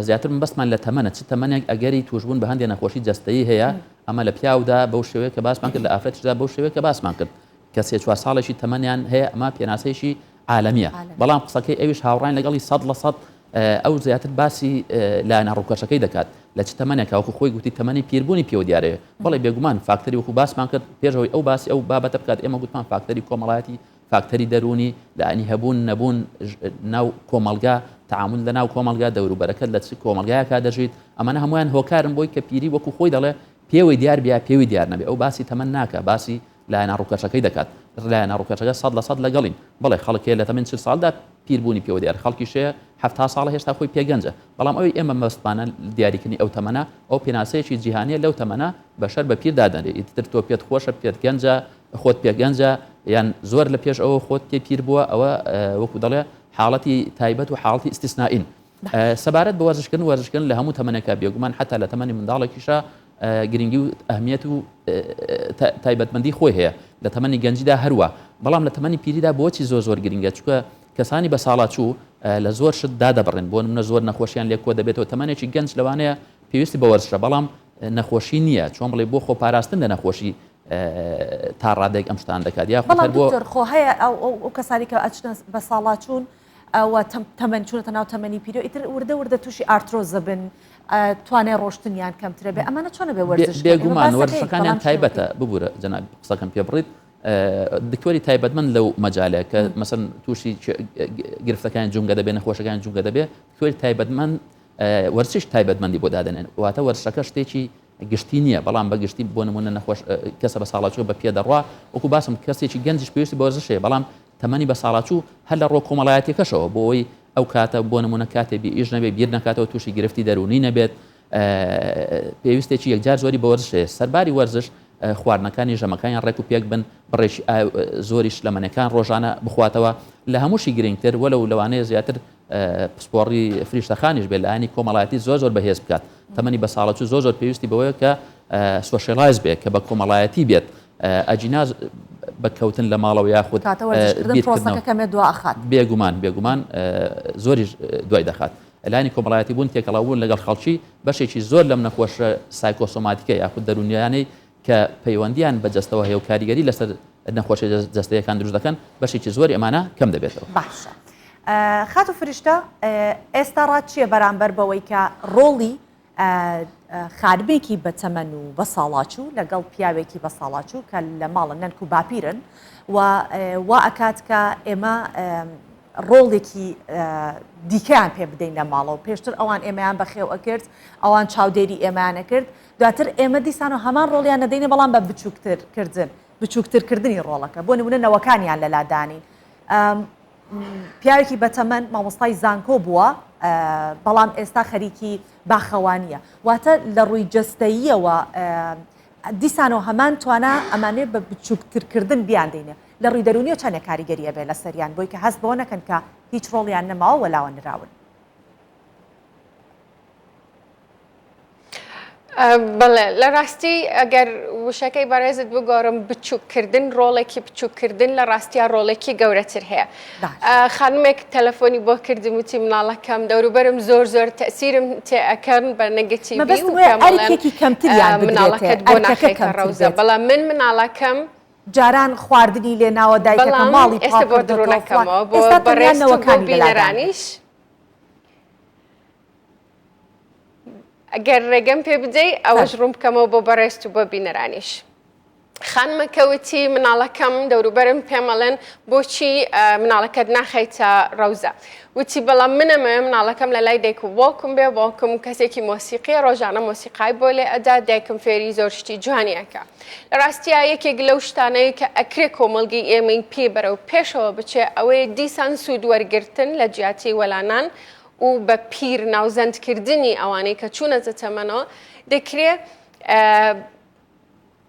زیاتر مەبەستمان لە تەمەنە، چ تەمەنێک ئەگەری تووشبوون بە هەندێ نەخۆشی جەستەیی هەیە، ئەمە لە پیاودا بەو شێوەیە کە باسمان کرد، لە ئافرەتیشدا بەو شێوەیە کە باسمان کرد کە سێ چوار ساڵێکی تەمەنیان هەیە، ئەمە پێناسەیەکی عالەمییە. بەڵام قسەکەی ئەویش هاوڕاین لەگەڵی 100%، ئەو زیاتر باسی لایەنە ڕووکەشەکەی دەکات لە چ تەمەنێکا، وەکو خۆی گوتی تەمەنی پیربوونی پێوە دیارەیە، بەڵێ بێگومان فاکتەری وەکو باسمان کرد پێش ئەوەی ئەو باسی ئەو بابەتە بکات ئێمە گوتمان فاکتەری کۆمەڵایەتی فاکتەری دەروونی، لایەنی هەبوون نەبوون ناو کۆمەڵگا، تەعامول لە ناو کۆمەڵگا، دەوروبەرەکەت لە چ کۆمەڵگایەکا دەژیت، ئەمانە هەموویان هۆکارن بۆی کە پیری وەکو خۆی دەڵێ پێوەی دیار بێ یا پێوی دیار نەبێ، ئەو باسی تەمەن ناکا، باسی لایەنە ڕووکەشەکەی دەکات، لایەنە ڕووکەشەکە 100% لەگەڵین، بەڵێ خەڵک هەیە لە تەمەن 40 ساڵدا پیربوونی پێوە دیارە، خەڵکیش هەیە 70 ساڵە هێشتا خۆی پێ گەنجە، بەڵام ئەوەی ئێمە مەبەستمانە دیاریکردنی ئەو تەمەنە، ئەو پێناسەیەکی جیهانییە لەو تەمەنە بەشەر بە پیر دادەنرێ، ئیتر تۆ پێت خۆشە پێت گەنجە، خۆت پێ گەنجە یان زۆر لە پێش ئەوە خۆت پێ پیر بووە ئەوە وەکو دەڵێ حاڵەتی تایبەت و حاڵەتی ئیستیسنائین سەبارەت بە وەرزشکردن وەرزشکردن لە هەموو تەمەنێکا بێگومان حتا لە تەمەنی منداڵێکیشا گرنگی و ئەهمیەت و تایبەتمەندی خۆی هەیە لە تەمەنی گەنجیدا هەروە بەڵام لە تەمەنی پیریدا بۆچی زۆر زۆر گرنگە چکە کەسانی بە ساڵاچوو لە زۆر شت دادەبڕن بۆ نمونە زۆر نەخۆشیان لێ کۆ دەبێتەوە تەمەنێکی گەنج لەوانەیە پێویستی بە وەرزشە بەڵام نەخۆشی نییە چۆن بڵێ بۆ خۆپاراستن لە نەخۆشی تا ڕادەیەک ئەم شتان دەکات یاخود بەڵام هەر بۆ دکتۆر خۆ هەیە ئەو ئەو ئەو کەسانی کە ئەچنە بە ساڵاچوون ئەوە تەم تەمەن چوونەتە ناو تەمەنی پیرەوە ئیتر وردە وردە تووشی ئارترۆز دەبن توانای ڕۆشتنیان کەمترە بێ ئەمانە چۆنە بێ وەرزش بکەن؟ ئێمە بێگومان باسەکەی وەرزشەکانیان بەڵام شێوەکەی تایبەتە ببورە جەنابی قسەکەم پێ بڕیت دکتۆری تایبەتمەند لەو مەجالە کە مەسەن تووشی گرفتەکانی جومگە دەبێ نەخۆشەکانی جومگە دەبێ دکتۆری تایبەتمەند وەرزش تایبەتمەندی بۆ دادەنێن واتە وەرزشەکە شتێکی گشتی نییە، بەڵام بە گشتی بۆ نموونە نەخۆش کەسە بەساڵاچووە بە پێ دەڕوا، وەکو باسم کەسێکی گەنجیش پێویستی بە وەرزش هەیە، بەڵام تەمەنی بەساڵاچوو هەر لە ڕووە کۆمەڵایەتییەکەشەوە بۆ ئەوەی ئەو کاتە بۆ نموونە کاتێ بێ ئیش نەبێ، بیر نەکاتەوە، تووشی گرفتی دەروونی نەبێت، پێویستێکی یەکجار زۆری بە وەرزش هەیە. سەرباری وەرزش خواردنەکانی ژەمەکانیان ڕێک و پێک بن، بڕێکی زۆری شلەمەنیەکان ڕۆژانە بخواتەوە، لە هەمووشی گرنگتر وەلەو لەوانەیە زیاتر پسپۆڕی فریشتە خانیش بێت لایەنی کۆمەڵایەتی زۆر زۆر بەهێز بکات تەمەنی بەساڵەچوو زۆر زۆر پێویستی بەوەیە کە socialize بێت کە بە کۆمەڵایەتی بێت ئەگینا بە کەوتن لە ماڵەوە یاخود کاتە وەرزشکردن پرۆسەکە کەمێ دوا ئەخات بێگومان بێگومان زۆریش دوای دەخات لایەنی کۆمەڵایەتی بوون تێکەڵاوبوون لەگەڵ خەڵکی بەشێکی زۆر لەم نەخۆشە سایکۆسۆماتیکە یاخود دەروونیانەی کە پەیوەندییان بە جەستەوە هەیە و کاریگەری لەسەر نەخۆشیە جەستەیەکان دروست دەکەن، بەشێکی زۆری ئەمانە کەم دەبێتەوە. باشە خاتوو فریشتە ئێستا ڕات چییە بەرامبەر بەوەی کە ڕۆڵی خانمێکی بەتەمەن و بەساڵاچوو لەگەڵ پیاوێکی بەساڵاچوو کە لە ماڵن نەنک و باپیرن و وا ئەکات کە ئێمە ڕۆڵێکی دیکەیان پێ بدەین لە ماڵەوە پێشتر ئەوان ئێمەیان بەخێو ئەکرد ئەوان چاودێری ئێمەیان ئەکرد دواتر ئێمە دیسانەوە هەمان ڕۆڵیان نەدەینێ بەڵام بە بچووکتر کردن بچووکتر کردنی ڕۆڵەکە بۆ نمونە نەوەکانیان لەلا دانین پیاوێکی بەتەمەن مامۆستای زانکۆ بووە بەڵام ئێستا خەریکی باخەوانیە واتە لە ڕووی جەستەییەوە دیسانەوە هەمان توانا ئەمانێ بە بچووکترکردن بیان دەینێ لە ڕووی دەروونیەوە چەندێک کاریگەری ئەبێ لەسەریان بۆی کە هەست بەوە نەکەن کە هیچ ڕۆڵیان نەماوە وەلاوە نراون. بەڵێ لە ڕاستی ئەگەر وشەکەی بەڕێزت بگۆڕم بچووککردن ڕۆڵێکی بچووککردن لە ڕاستیا ڕۆڵێکی گەورەتر هەیە خانمێک تەلەفۆنی بۆ کردم وتی مناڵەکەم دەوروبەرم زۆر زۆر تەسیرم تێ ئەکەن بە نەگەتیڤی و ئەرکێکی کەمتریان مناڵەکەت بۆ ناخەیتە ڕەوزە بەڵام من مناڵەکەم جاران خواردنی لێ ناوە دایکەکە ماڵی ئێستا بۆ دڕوونەکەمەوە بۆ بەڕێزت و بۆ بینەرانیش. ئەگەر ڕێگەم پێ بدەی ئەوەش ڕوون بکەمەوە بۆ بەڕێزت و بۆ بینەرانیش. خانمەکە وتی مناڵەکەم دەوروبەرم پێمەڵێن بۆچی مناڵەکەت ناخەیتە ڕەوزە وتی بەڵام منەمەوێ مناڵەکەم لە لای دایک و باوکم بێ باوکم کەسێکی مۆسیقیە ڕۆژانە مۆسیقای بۆ لێ ئەدا دایکم فێری زۆر شتی جوانی ئەکا لە ڕاستیا یەکێک لەو شتانەی کە ئەکرێ کۆمەڵگەی ئێمەی پێ بەرەو پێشەوە بچێ ئەوەیە دیسان سوود وەرگرتن لە جیاتی وەلانان و بە پیر ناوزەندکردنی ئەوانەی کە چوونەتە تەمەنەوە دەکرێ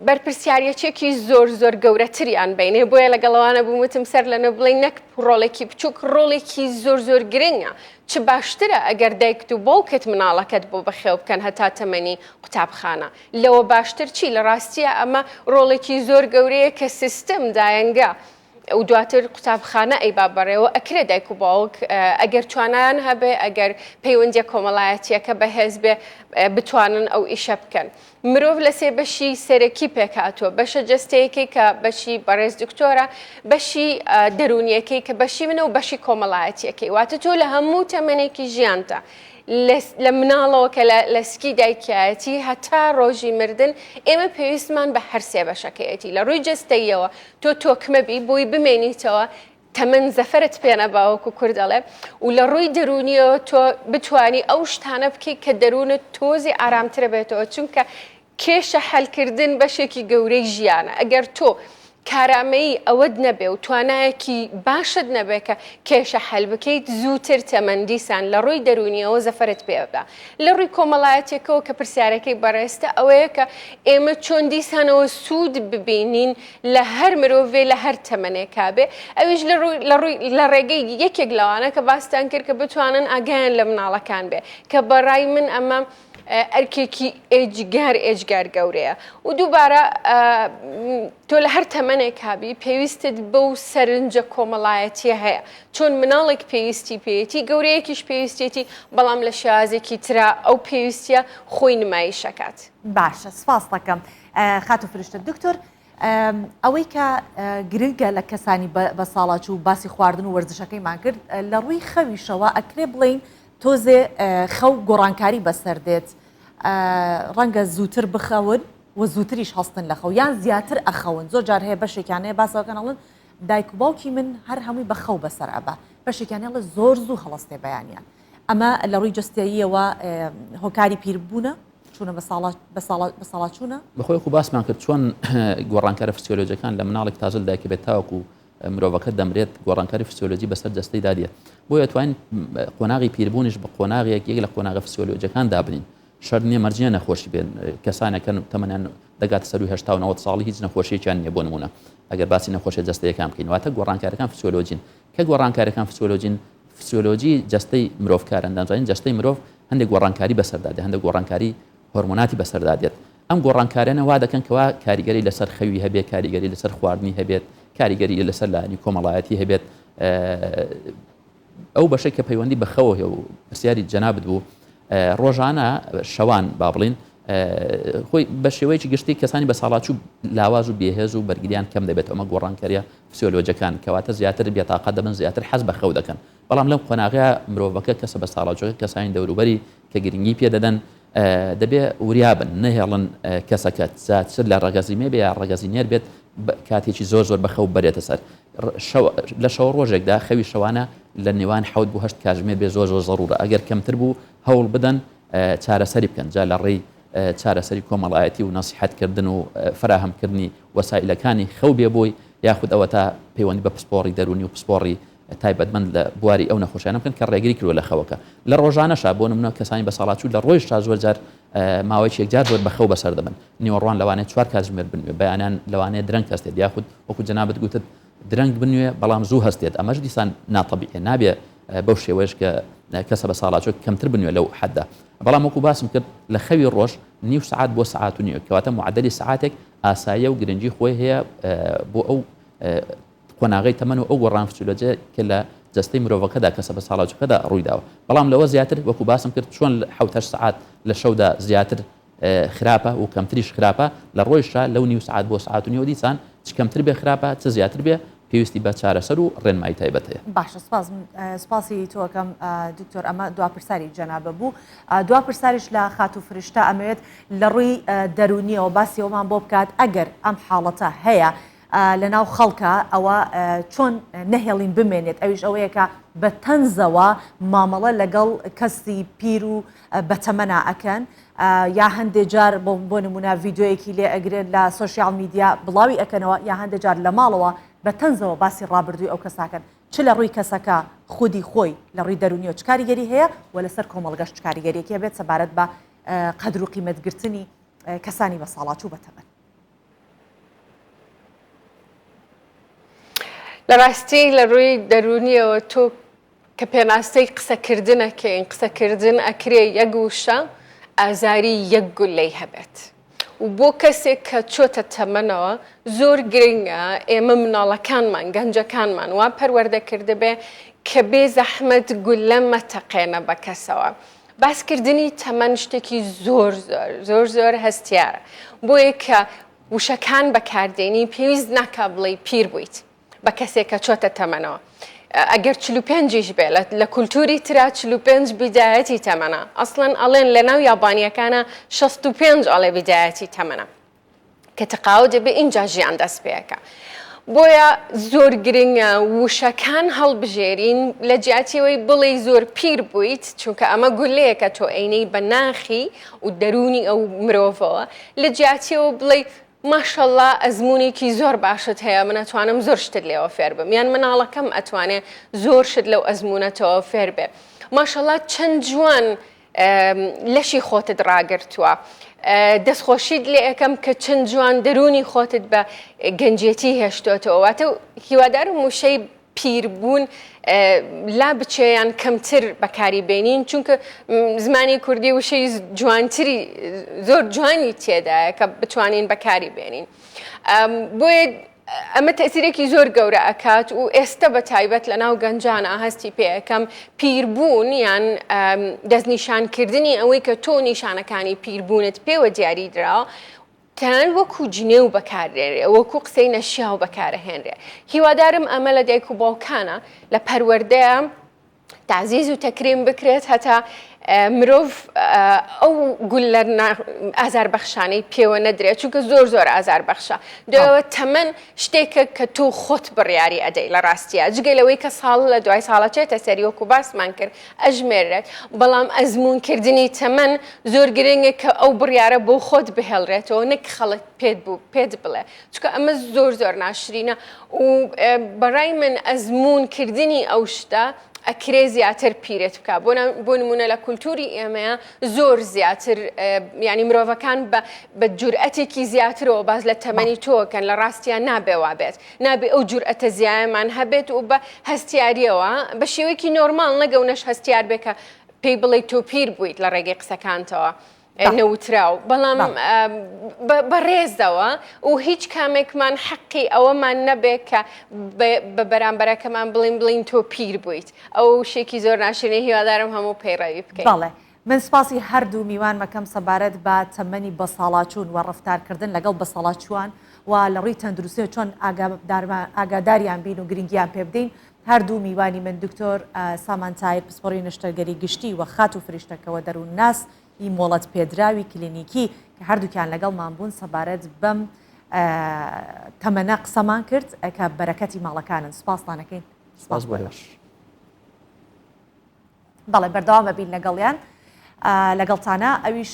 بەرپرسیارەتێکی زۆر زۆر گەورەتریان بینێ بۆیە لەگەڵەوانە بووم وتم سەر لە نە بڵێ نەک ڕۆڵێکی بچووک ڕۆڵێکی زۆر زۆر گرنگە چ باشترە ئەگەر دایکت و باوکت مناڵەکەت بۆ بەخێو بکەن هەتا تەمەنی قوتابخانە لەوە باشتر چی لە ڕاستیە ئەمە ڕۆڵێکی زۆر گەورەیە کە سیستم دایەنگە و دواتر قوتابخانە ئەیبا بەڕێوە، ئەکرێ دایک و باوک ئەگەر توانایان هەبێ، ئەگەر پەیوەندیە کۆمەڵایەتیەکە بەهێز بێ بتوانن ئەو ئیشە بکەن. مرۆڤ لە سێ بەشی سەرەکی پێکهاتووە، بەشە جەستەیەکەی کە بەشی بەڕێز دکتۆرە، بەشی دەروونیەکەی کە بەشی منە و بەشی کۆمەڵایەتیەکەی. واتە تۆ لە هەموو تەمەنێکی ژیانتا لە مناڵەوە کە لە سکی دایکیایەتی هەتا ڕۆژی مردن ئێمە پێویستمان بە هەر سێ بەشەکەیەتی. لە ڕووی جەستەییەوە تۆ تۆکمە بی بۆی بمێنیتەوە تەمەن زەفەرت پێ نەبا وەکو کورد ئەڵێ و لە ڕووی دەروونیەوە تۆ بتانی ئەو شتانە بکەیت کە دەروونت تۆزی ئارامترە بێتەوە چونکە کێشە حەلکردن بەشێکی گەورەی ژیانە ئەگەر تۆ کارامەیی ئەوەت نەبێ و توانایەکی باشت نەبێ کە کێشە حەل بکەیت زووتر تەمەن دیسان لە ڕووی دەروونیەوە زەفەرت پێ بە لە ڕووی کۆمەڵایەتیەکەوە کە پرسیارەکەی بەڕێزتە ئەوەیە کە ئێمە چۆن دیسانەوە سوود ببینین لە هەر مرۆڤێ لە هەر تەمەنێکا بێ ئەویش لە ڕووی لە ڕووی لە ڕێگەی یەکێک لەوانە کە باستان کرد کە بتوانن ئاگایان لە مناڵەکان بێ کە بەڕای من ئەمە ئەرکێکی ئێجگار ئێجگار گەورەیە و دووبارە تۆ لە هەر تەمەنێک هەبی پێویستت بەو سەرنجە کۆمەڵایەتیە هەیە چۆن مناڵێک پێویستی پێیەتی گەورەیەکیش پێویستێتی بەڵام لە شێوازێکی ترا ئەو پێویستیە خۆی نمایش ئەکات. باشە سپاست دەکەم خاتوو فرشتە. دکتۆر ئەوەی کە گرنگە لە کەسانی بە ساڵاچوو باسی خواردن و وەرزشەکەیمان کرد لە ڕووی خەویشەوە ئەکرێ بڵین تۆزێ خەو گۆڕانکاری بەسەر دێت ڕەنگە زووتر بخەون و زووتریش هەستن لە خەو یان زیاتر ئەخەون زۆر جار هەیە بەشێکیان هەیە باسەکەن ئەڵێن دایک و باوکی من هەر هەمووی بە خەو بەسەر ئەبا بەشێکیان هەڵێ زۆر زوو هەڵەستێ بەیانیان ئەمە لە ڕووی جەستەییەوە هۆکاری پیربوونە چوونە بە ساڵا بە ساڵا بە ساڵاچوونە؟ بەخۆی خو باسمان کرد چۆن گۆڕانکارە فسیۆلۆجیەکان لە مناڵێک تازە لەدایکە بێت تاوەکو مرۆڤەکە دەمرێت گۆڕانکاری فسیۆلۆجی بەسەر جەستەیدا دێت بۆیە توانین قۆناغی پیربوونیش بە قۆناغێک یەک لە قۆناغە فسیۆلۆجیەکان دابنین شەرت نییە مەرج نییە نەخۆشی بێن کەسانێک هەن تەمەنیان دەگاتە سەروی 80 و 90 ساڵی هیچ نەخۆشیەکیان نییە بۆ نمونە ئەگەر باسی نەخۆشیە جەستەیەکان بکەین واتە گۆڕانکارەکان فسیۆلۆجین کە گۆڕانکارەکان فسیۆلۆجین فسیۆلۆجی جەستەی مرۆڤ کارئەندامزانین جەستەی مرۆڤ هەندێک گۆڕانکاری بەسەردا دێت هەندێک گۆڕانکاری هۆرمۆناتی بەسەردا دێت ئەم گۆڕانکاریانە وا دەکەن کەوا کاریگەری لەسەر خەوی هەبێت کاریگەری لەسەر خواردنی هەبێت کاریگەری لەسەر لایەنی کۆمەڵایەتی هەبێت ئەو بەشەی کە پەیوەندی بە خەوە هەیە و پرسیاری جەنابت بوو ڕۆژانە شەوان با بڵین خۆی بە شێوەیەکی گشتی کەسانی بە ساڵاچوو لاواز و بێهێز و بەرگریان کەم دەبێت ئەمە گۆڕانکاریە فسیۆلۆجەکان کەواتە زیاتر بێتاقەت دەبن زیاتر حەز بە خەو دەکەن بەڵام لەم قۆناغەیە مرۆڤەکە کەسە بە ساڵاچوەکە کەسانی دەوروبەری کە گرنگی پێ دەدەن دەبێ وریا بن نەهێڵن کەسەکە جا چ لە ڕەگەزی مێ بێ یا ڕەگەزی نێر بێت کاتێکی زۆر زۆر بەخەو بەرێتە سەر لە شەوە ڕۆژێکدا خەوی شەوانە لە نێوان حەوت بۆ هەشت کاتژمێر بێ زۆر زۆر زەڕوورە ئەگەر کەمتر بوو هەوڵ بدەن چارەسەری بکەن جا لە ڕێی چارەسەری کۆمەڵایەتی و نەسیحەتکردن و فراهەمکردنی وەسائلەکانی خەو بێ بۆی یاخود ئەوە تا پەیوەندی بە پسپۆڕی دەروونی و پسپۆڕی تایبەتمەند لە بواری ئەو نەخۆشیانە بکەن کە ڕێگری کردوە لە خەوەکە لە ڕۆژانەشا بۆ نمونە کەسانی بەساڵاچوو لە ڕۆیشتا زۆر جار ماوەیەکی یەکجار زۆر بەخەو بەسەر دەبن نیوەڕوان لەوانەیە چوار کاتژمێر بنوێ بەیانیان لەوانەیە درەنگ هەستێت یاخود وەکو جەنابت گوتت درەنگ بنوێ بەڵام زوو هەستێت ئەمەش دیسان ناتەبیعە نابێ بەو شێوەیەش کە کەسە بە ساڵاچووەکە کەمتر بنوێ لەو حەدە بەڵام وەکو باسم کرد لە خەوی ڕۆژ نیو سەعات بۆ سەعات و نیوێک کەواتە معەدەلی سەعاتێک ئاساییە و گرنگی خۆی هەیە بۆ ئەو قۆناغەی تەمەن و ئەو گۆڕان فسیولۆجیە کە لە جەستەی مرۆڤەکەدا کەسە بە ساڵاچووەکەدا ڕوویداوە بەڵام لەوە زیاتر وەکو باسم کرد چۆن حەوت هەشت سەعات لە شەودا زیاتر خراپە و کەمتریش خراپە، لە ڕۆیشا لەو نیو سەعات بۆ سەعات و نیوە دیسان چ کەمتر بێ خراپە چ زیاتر بێ پێویستی بە چارەسەر و ڕێنمایی تایبەت هەیە. باشە سپاس سپاسی تۆ ئەکەم دکتۆر ئەمە دوا پرساری جەنابە بوو دوا پرساریش لە خاتوو فرشتە ئەمەوێت لە ڕووی دەروونیەوە باسی ئەومان بۆ بکات ئەگەر ئەم حاڵەتە هەیە لە ناو خەڵکە ئەوە چۆن نەهێڵین بمێنێت ئەویش ئەوەیە کە بە تەنزەوە مامەڵە لەگەڵ کەسی پیر و بەتەمەنا ئەکەن یا هەندێ جار بۆ نمونە ڤیددیویەکی لێ ئەگرن لە سۆشیال میدیا بڵاوی ئەکەنەوە یا هەندێ جار لە ماڵەوە بە تەنزەوە باسی ڕابردووی ئەو کەساکەن چ لە ڕووی کەسەکە خودی خۆی لە ڕووی دەرونیەوە چ کاریگەری هەیە و لەسەر کۆمەڵگەش چ کاریگەریەکی هەبێت سەبارەت بە قەدر و قیمەتگرتنی کەسانی بەساڵاچوو بەتەمەن. لە ڕاستی لە ڕووی دەروونیەوە تۆ کە پێناسەی قسەکردن ئەکەین، قسەکردن ئەکرێ یەک وشە ئازاری یەک گوللەی هەبێت و بۆ کەسێک کە چۆتە تەمەنەوە زۆر گرنگە ئێمە مناڵەکانمان گەنجەکانمان وا پەروەردە کردبێ کە بێ زەحمەت گوللە مەتەقێنە بە کەسەوە. باسکردنی تەمەن شتێکی زۆر زۆر زۆر زۆر هەستیارە بۆیە کە وشەکان بەکاردێنی پێویست ناکا بڵێی پیر بوویت. بە کەسێک کە چۆتە تەمەنەوە ئەگەر 45یش بێ لە کولتوری ترا 45 بیدایەتی تەمەنە ئەسڵەن ئەڵێن لە ناو یابانیەکانە 65 ئەڵێ بیدایەتی تەمەنە کە تەقاوە دەبێ ئینجا ژیان دەست پێەکە. بۆیە زۆر گرنگە وشەکان هەڵبژێرین لە جیاتیەوەی بڵێ زۆر پیر بوویت چونکە ئەمە گولەیەکە تۆ ئەینەی بە ناخی و دەروونی ئەو مرۆڤەوە لە جیاتیەوە بڵێ ماشەڵا ئەزموونێکی زۆر باشت هەیە من ئەتوانم زۆر شتت لێوە فێر بم یان مناڵەکەم ئەتوانێ زۆر شت لەو ئەزموونەتەوە فێر بێ ماشەڵا چەند جوان لەشی خۆتت ڕاگرتووە دەستخۆشیت لێ ئەەکەم کە چەند جوان دەرونی خۆتت بە گەنجێتی هێشتۆتەوە واتە هیوادارم وشەی پیربوون لا بچێ یان کەمتر بەکاری بێنین چونکە زمانی کوردی وشەی جوانتری زۆر جوانی تێدایە کە بتوانین بەکاری بێنین بۆیە ئەمە تەسیرێکی زۆر گەورە ئەکات و ئێستا بە تایبەت لە ناو گەنجانە هەستی پێەکەم پیربوون یان دەستنیشانکردنی ئەوەی کە تۆ نیشانەکانی پیربوونت پێوە دیاری دراوە تەنانەت وەکو جنێو بەکاردێنرێ، وەکو قسەی نەشیاو بەکارەهێنرێ. هیوادارم ئەمە لە دایک و باوکانە لە پەروەردەیە تەعزیز و تەکریم بکرێت هەتا مرۆڤ ئەو گوللە ئازاربەخشانەی پێوە نەدرێت چونکە زۆر زۆر ئازاربەخشە دوایەوە تەمەن شتێکە کە تۆ خۆت بڕیاری ئەدەی لە ڕاستیە جگە لەوەی کە ساڵ لە دوای ساڵە چێتە سەری وەکو باسمان کرد ئەژمێررێت، بەڵام ئەزموونکردنی تەمەن زۆر گرنگە کە ئەو بڕیارە بۆ خۆت بهێڵرێتەوە نەک خەڵک پێت بوو پێت بڵێ چونکە ئەمە زۆر زۆر ناشرینە و بەڕای من ئەزموونکردنی ئەو شتە ئەکرێ زیاتر پیرت بکە بۆ نمونە لە کولتوری ئێمەیە زۆر زیاتر ینی مرۆڤەکان بە جورئەتێکی زیاترەوە باز لە تەمەنی تۆکەن لە ڕاستیان نابێ وابێت نابێ ئەو جورئەتە زیایەمان هەبێت و بە هەستیاریەوە بە شێوەیەکی نۆرماڵ نەگە و نەش هەستیار بێ کە پێی بڵێ تۆ پیر بوویت لە ڕێگەی قسەکانتەوە نەوتراو بەڵام بە ڕێزەوە و هیچ کامێکمان حەقی ئەوەمان نەبێ کە بە بەرامبەرەکەمان بڵین بڵین تۆ پیر بوویت ئەو شێکی زۆر ناشرینە هیوادارم هەموو پەیڕەوی بکەین. بەڵێ من سپاسی هەردوو میوانمەکەم سەبارەت بە تەمەنی بەساڵاچوون و ڕەفتارکردن لەگەڵ بەساڵاچووان و لە ڕووی تەندروستیەوە چۆن ئاگاداریان بین و گرنگیان پێ بدەین هەردوو میوانی من دکتۆر سامان تایر پسپۆڕی نەشتەرگەری گشتی و خاتوو فریشتە کەوە دەروونناس ی مۆڵەت پێدراوی کلینیکی کە هەردووکیان لەگەڵمان بوون سەبارەت بەم تەمەنە قسەمان کرد کە بەرەکەتی ماڵەکانن سپاستان ئەکەین سپاس بۆ ئێوەش. بەڵێ بەردەوام ئەبین لەگەڵیان لەگەڵتانە ئەویش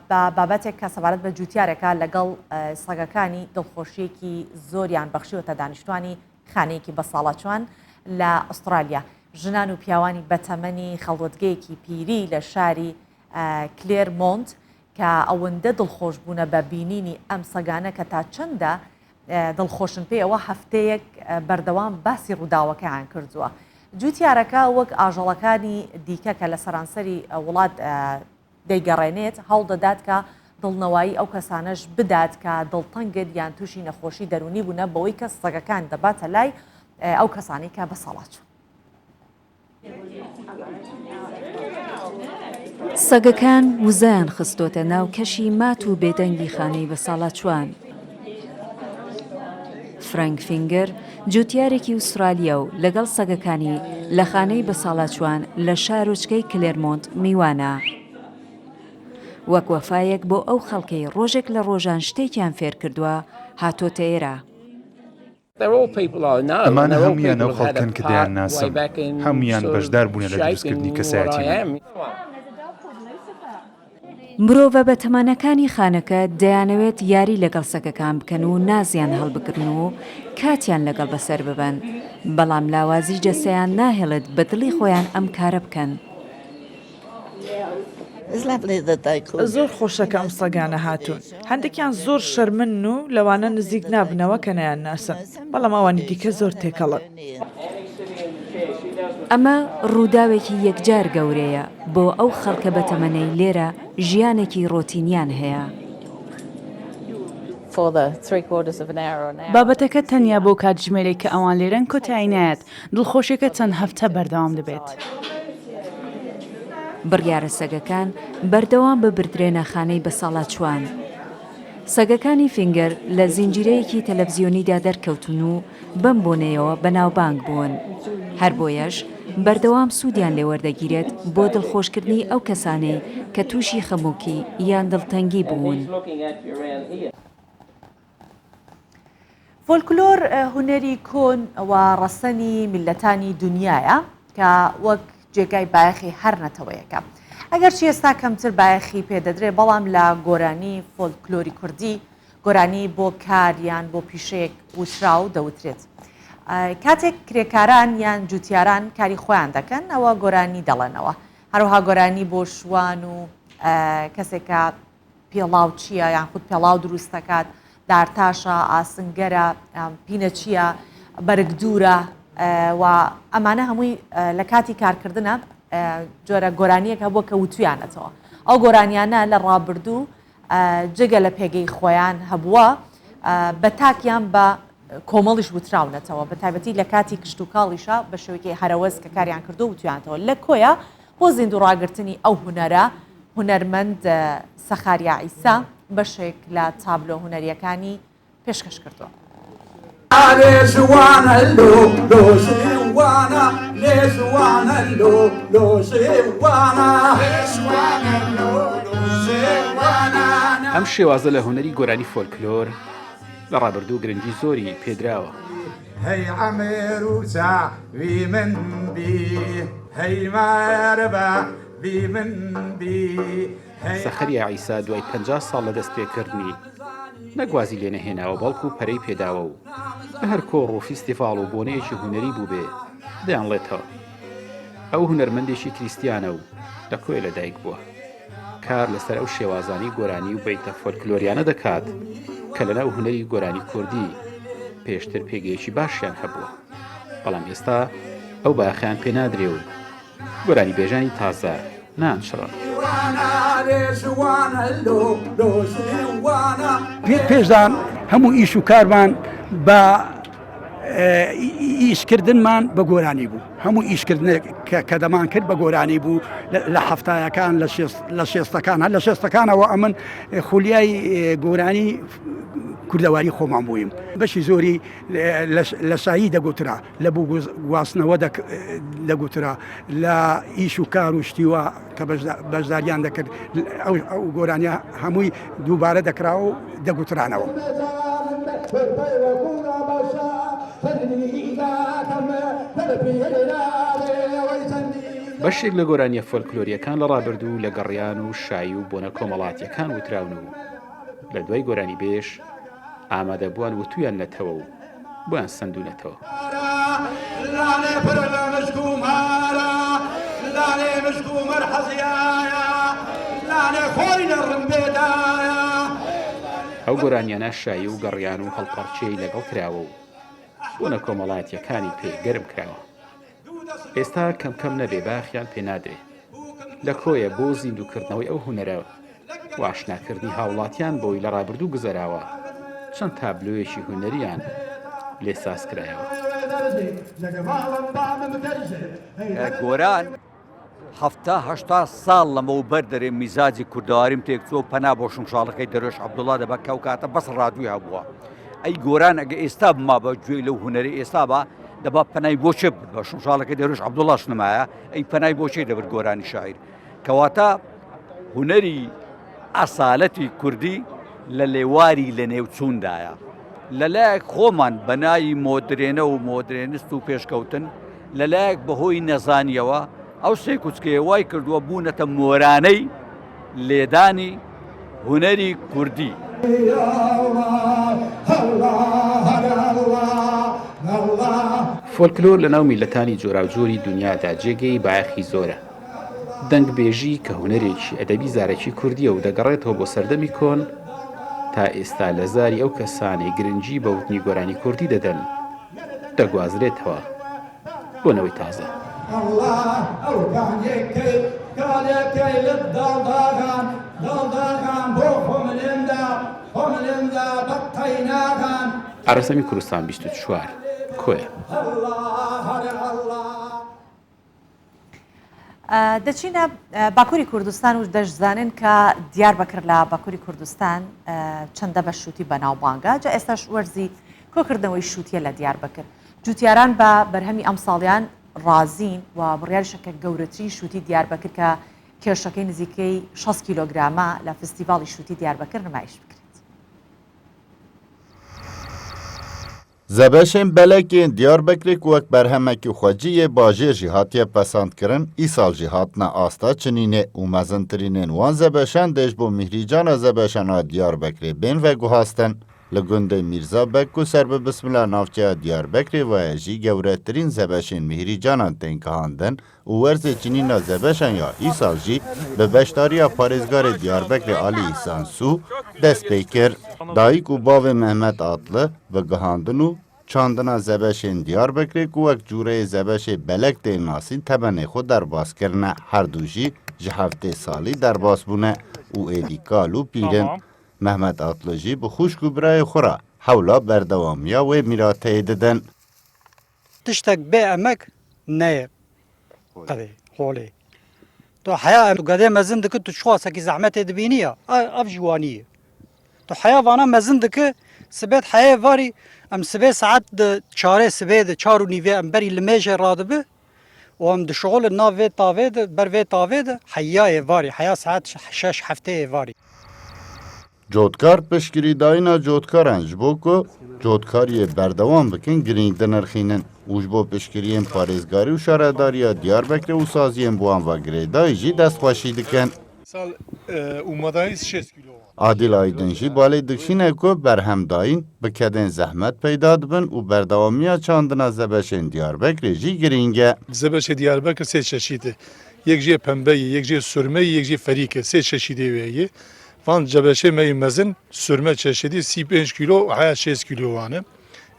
بە بابەتێک کە سەبارەت بە جوتیارێکە لەگەڵ سەگەکانی دڵخۆشیەکی زۆریان بەخشیوەتە دانیشتوانی خانەیەکی بەساڵاچوان لە ئوسترالیا ژنان و پیاوانی بەتەمەنی خەڵوەتگەیەکی پیری لە شاری کلێرمۆنت کە ئەوەندە دڵخۆش بوونە بە بینینی ئەم سەگانە کە تا چەندە دڵخۆشن پێیەوە هەفتەیەک بەردەوام باسی ڕووداوەکەیان کردووە. جوتیارەکە وەک ئاژەڵەکانی دیکە کە لە سەرانسەری وڵات دەیگەڕێنێت، هەوڵدەدات کە دڵنەوایی ئەو کەسانەش بدات کە دڵتەنگن یان تووشی نەخۆشی دەروونی بوونە بەوەی کە سەگەکان دەباتە لای ئەو کەسانەی کە بەساڵاچوون. سەگەکان وزەیان خستۆتە ناو کەشی مات و بێدەنگی خانەی بەساڵاچووان. فرانک فینگەر، جوتیارێکی ئوسترالییە و لەگەڵ سەگەکانی لە خانەی بەساڵاچووان لە شارۆچکەی کلێرمۆنت میوانە. وەک وەفایەک بۆ ئەو خەڵکەی ڕۆژێک لە ڕۆژان شتێکیان فێرکردووە، هاتۆتە ئێرە. ئەمانە هەموویان ئەو خەڵکەن کە دەیانناسم، هەموویان بەشدار بوونە لە دروستکردنی کەسایەتی من. مرۆڤە بەتەمەنەکانی خانەکە دەیانەوێت یاری لەگەڵ سەگەکان بکەن و نازیان هەڵبگرن و کاتیان لەگەڵ بەسەر ببەن، بەڵام لاوازی جەستەیان ناهێڵێت بە دڵی خۆیان ئەم کارە بکەن. زۆر خۆشە کە ئەم سەگانە هاتوون. هەندێکیان زۆر شەرمنن و لەوانە نزیک نابنەوە کە نایانناسن، بەڵام ئەوانی دیکە زۆر تێکەڵن. ئەمە ڕووداوێکی یەکجار گەورەیە بۆ ئەو خەڵکە بەتەمەنەی لێرە ژیانێکی ڕۆتینیان هەیە. بابەتەکە تەنیا بەو کاتژمێرەی کە ئەوان لێرەن کۆتایی نایەت، دڵخۆشیەکە چەند هەفتە بەردەوام دەبێت. بڕیارە سەگەکان بەردەوام ببردرێنە خانەی بەساڵاچووان. سەگەکانی فینگەر لە زنجیرەیەکی تەلەفزیۆنیدا دەرکەوتوون و بەم بۆنەیەوە بەناوبانگ بوون. هەر بۆیەش بەردەوام سوودیان لێ وەردەگیرێت بۆ دڵخۆشکردنی ئەو کەسانەی کە تووشی خەمۆکی یان دڵتەنگی بوون. فۆلکلۆر هونەری کۆن و ڕەسەنی میللەتانی دونیایە کە وەک جێگای بایەخی هەر نەتەوەیەکە. ئەگەرچی ئێستا کەمتر بایەخی پێ دەدرێ بەڵام لە گۆرانی فۆلکلۆری کوردی گۆرانی بۆ کار یان بۆ پیشەیەک وتراو دەوترێت. کاتێک کرێکاران یان جوتیاران کاری خۆیان دەکەن ئەوە گۆرانی دەڵێنەوە. هەروەها گۆرانی بۆ شوان و کەسێک کە پێڵاو چییە یان خود پێڵاو دروست دەکات، دارتاشە، ئاسنگەرە، پینەچییە، بەرگدوورە و ئەمانە هەمووی لە کاتی کارکردنە جۆرە گۆرانیەک هەبووە کە وتویانەتەوە. ئەو گۆرانیانە لە ڕابردوو جگە لە پێگەی خۆیان هەبووە بە تاک یان بە کۆمەڵیش وتراونەتەوە بە تایبەتی لە کاتی کشتوکاڵیشا بە شێوەیەکی هەرەوەز کە کاریان کردو وتویانەتەوە لە کۆیە بۆ زیندوو ڕاگرتنی ئەو هونەرە، هونەرمەند سەخاریا عیسا بەشێک لە تابلۆ هونەرییەکانی پێشکەش کردووە. ئەم شێوازە لە هونەری گۆرانی فۆلکلۆر لە ڕابردوو گرنگی زۆری پێدراوە. هەی عەمر و چاوی من بی هەی مارەبا بی من بی هەی. سەخەریا عیسا دوای 50 ساڵ لە دەستپێکردنی، نەک وازی لێ نەهێناوە بەڵکو پەرەی پێداوە و لە هەر کۆڕ و فیستیڤاڵ و بۆنەیەکی هونەری بووبێ دەیانڵێتەوە. ئەو هونەرمەندێکی کریستیانە و لە کۆیە لەدایک بووە. کار لەسەر ئەو شێوازانەی گۆرانی و بەیتە فۆلکلۆریانە دەکات کە لەناو هونەری گۆرانی کوردی پێشتر پێگەیەکی باشیان هەبووە، بەڵام ئێستا ئەو بایەخەیان پێ نادرێ و گۆرانیبێژانی تازە نانچڕن. پێشدا هەموو ئیش و کارمان بە ئیشکردنمان بە گۆرانی بوو هەموو ئیشکردنێک کە دەمان کرد بە گۆرانی بوو لە حەفتایەکان لە شێستەکان هەر لە شێستەکانەوە ئەمن خولیای گۆرانی کوردەواری خۆمان بوویم بەشی زۆری لە شایی دەگوترا لە بوو گواستنەوە دەگوترا لە ئیش و کار و شتیوە کە بەشداریان دەکرد ئەو گۆرانیە هەمووی دووبارە دەکرا و دەگوترانەوە. بەشێک لە گۆرانییە فۆلکلۆرییەکان لە ڕابردوو لە گەڕیان و شایی و بۆنە کۆمەڵاتییەکان وتراون و لە دوای گۆرانیبێژ ئامادەبووان وتوویاننەتەوە و بۆیان سەندوونەتەوە. ئەو گۆرانیانە شایی و گەڕیان و هەڵپەڕکێی لەگەڵ کراوە و بۆنە کۆمەڵایەتییەکانی پێ گەرم کراوە. ئێستا کەم کەم نەبێ بایەخیان پێ نادرێ. لە کۆیە بۆ زیندووکردنەوەی ئەو هونەرە و ئاشناکردنی هاوڵاتیان بەوەی لە ڕابردوو گوزەراوە، چەند تابلۆیەکی هونەرییان لێ سازکرایەوە. گۆران حەفتا هەشتا ساڵ لەمەوبەر دەرێ میزاجی کوردەواریم تێکچووە و پەنا بۆ شمشاڵەکەی دەروێش عەبدوڵا دەبا کە ئەو کاتە بەس ڕادووی هەبووە. ئەی گۆران ئەگە ئێستا بما بە گوێی لەو هونەری ئێستا بە دەبا پەنای بۆ چێ بە شمشاڵەکەی دەروێش عەبدوڵاش نمایە ئەی پەنای بۆ چێ دەبرد گۆرانی شاعیر کەواتە هونەری ئەسالەتی کوردی لە لێواری لەنێوچووندایە. لەلایەک خۆمان بە ناوی مۆدرێنە و مۆدرێنست و پێشکەوتن، لەلایەک بەهۆی نەزانییەوە ئەو سێکوچکەیە وای کردووە بوونەتە مۆرانەی لێدانی هونەری کوردی. فۆلکلۆر لەناو میللەتانی جۆراوجۆری دونیادا جێگەی بایەخی زۆرە. دەنگبێژی کە هونەرێکی ئەدەبی زارەکی کوردییە و دەگەڕێتەوە بۆ سەردەمی کۆن، تا ئێستا لە زاری ئەو کەسانەی گرنگی بە وتنی گۆرانی کوردی دەدەن، دەگوازرێتەوە بۆ نەوەی تازە. ئارەزەمی کوردستان 24، کۆیە. دەچینە باکووری کوردستان و دەشزانن کە دیاربەکر لە باکووری کوردستان چەندە بە شووتی بەناوبانگە جا ئێستاش وەرزی کۆکردنەوەی شووتیە لە دیاربەکر جوتیاران بە بەرهەمی ئەمساڵیان ڕازین و بڕیاریشە کە گەورەترین شووتی دیاربەکر کە کێشەکەی نزیکەی 60 کیلۆگرامە لە فستیڤاڵی شووتی دیاربەکر نمایش بکرێت. Zebeşên belek yên Diyarbekirê ku wek berhemekî xwecî yê bajêr jî hatiye pesandkirin, îsal jî hatine asta çinînê û mezintirînên wan zebeşan dê ji bo Mîhrîcana Zebeşan a Diyarbekirê bên veguhastin. Li gundê Mîrza Beg ku ser bi Bismila navçeya Diyarbekirê ve ye jî gewretirîn zebeşên mîhrîcanan tên gihandin û werzê çinîna zebeşan ya îsal jî bi beşdariya parêzgarê Diyarbekirê Alî Îhsan Su dest pê kir. Dayik û bavê Mehmet Atli bi gihandin û çandina zebeşên Diyarbekirê ku wek cûreyê zebeşê belek tên nasîn temenê xwe derbas kirine. Her du jî ji heftê salî derbas bûne û êdî kal û pîr in. Mehmet Atli jî bi xwişk û birayê xwe re hewla berdewamiya wê mîrateyê didin. Tiştek bê emek neyê qedê holê. Tu heya em gedê mezin diki tu çixwasekî zehmetê dibînî ya ev jî wanî ye. Tu heya vana mezin diki sibê heyê varî em sibê saet di çarê sibê di çar û nîvê em berî li mêjê radibi û em dişixulin nav vê tavê di ber vê tavê di heyayê varî heya saet şeş hefteyê varî. Cotkar piştgirîdayîna cotkaran ji bo ku cotkariyê berdewam bikin girîng dinirxînin û ji bo piştgiriyên parêzgarî û şaredariya Diyarbekirê û saziyên bi wan ve girêdayî jî destxweşî dikin. Adîl Aydin jî balê dikişîne ku berhemdayîn bi kedên zehmet peyda dibin û berdewamiya çandina zebeşên Diyarbekirê jî girîng e. Zebeşê Diyarbekir sê çeşît e. Yek jê pembe ye, yek jê surme ye, yek jê ferîk e. Sê çeşîdê wê heye. Van cebeşê me yê mezin surme çeşidî 35 kîlo û heya 60 kîlo wan e.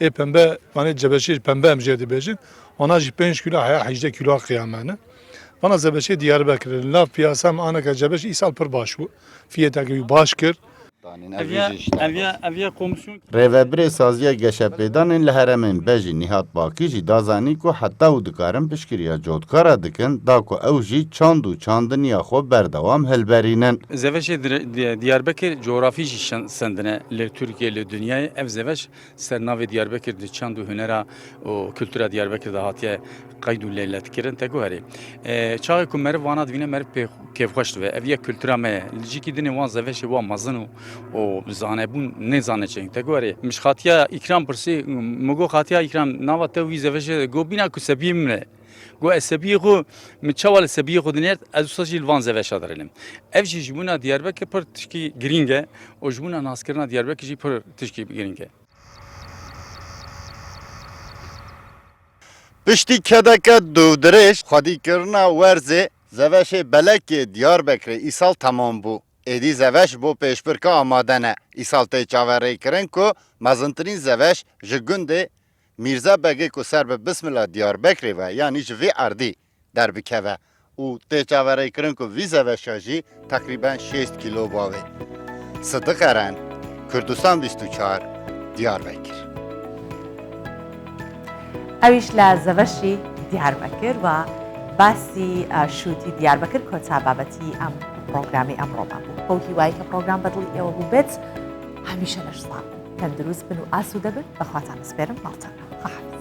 Ê pembe vanê cebeşê pembe em jê dibêjin. Wana jî 5 kîlo heya 18 kîlo qiyame ne. Vana zebeşê Diyarbekir li nav piyasa me aneke cebeş îsal pir baş bû. Fiyeteke wî baş kir. Rêvebirê Saziya Geşepêdanên li heremên be jî Nîhat Bakî jî da zanîn ku heta û dikarin piştgiriya cotkara dikin da ku ew jî çand û çandiniya xwe berdewam hilberînin. Zeveşê Diyarbekir coğrafî jî sendine li Tirkiye li dinyayê ev zeveş ser navê Diyarbekir di çand û hunera û kultura Diyarbekir de hatiye qeyd û lêletkirin te guherê. Çaxê ku meriv wana dibîne meriv pê kêfxweş dibe. Ev yek kultura me ye. Li cîkî dinê wan zeveşê wan mezin û û zanebûn nêzane çêng. Te guherê. Min ji xatiya Îkram pirsî min got xatiya Îkram nava te wî zeveşê got bîna ku sebiyê min e. Got ez sebiyê xwe min çawa li sebiyê xwe dinêrt ez wisa jî li van zeveşa dirênim. Ev jî ji bona Diyarbekir pir tişkî girîng e û ji bona naskirina Diyarbekir jî pir tişkî girîng e. Piştî kedeke dûvdirêj xwedîkirina werzê zeveşê Belekê Diyarbekirê îsal temam bû. Êdî zeveş bo pêşbirka amade ne. Îsal tê çaverêkirin ku mezintirîn zeveş ji gundê. Mîrza Begê ku ser bi Bismila Diyarbekirê ve yanî ji vê erdî derbikeve û tê çaverêkirin ku vî zebeşa jî teqrîben 60 kîlo bavê. Sidiq Eren, Kurdistan 24, Diyarbekir. ئەویش لە زەبەشی دیاربەکر و باسی شووتی دیاربەکر کۆتا بابەتی ئەم پرۆگرامی ئەمڕۆمان بوو بەو هیوای کە پرۆگرام بەدڵی ئێوە بوو بێت هەمیشە لەش ساغ تەندروست بن و ئاسوودە بن بەخواتان ئەسپێرم ماڵتان خواحافیز.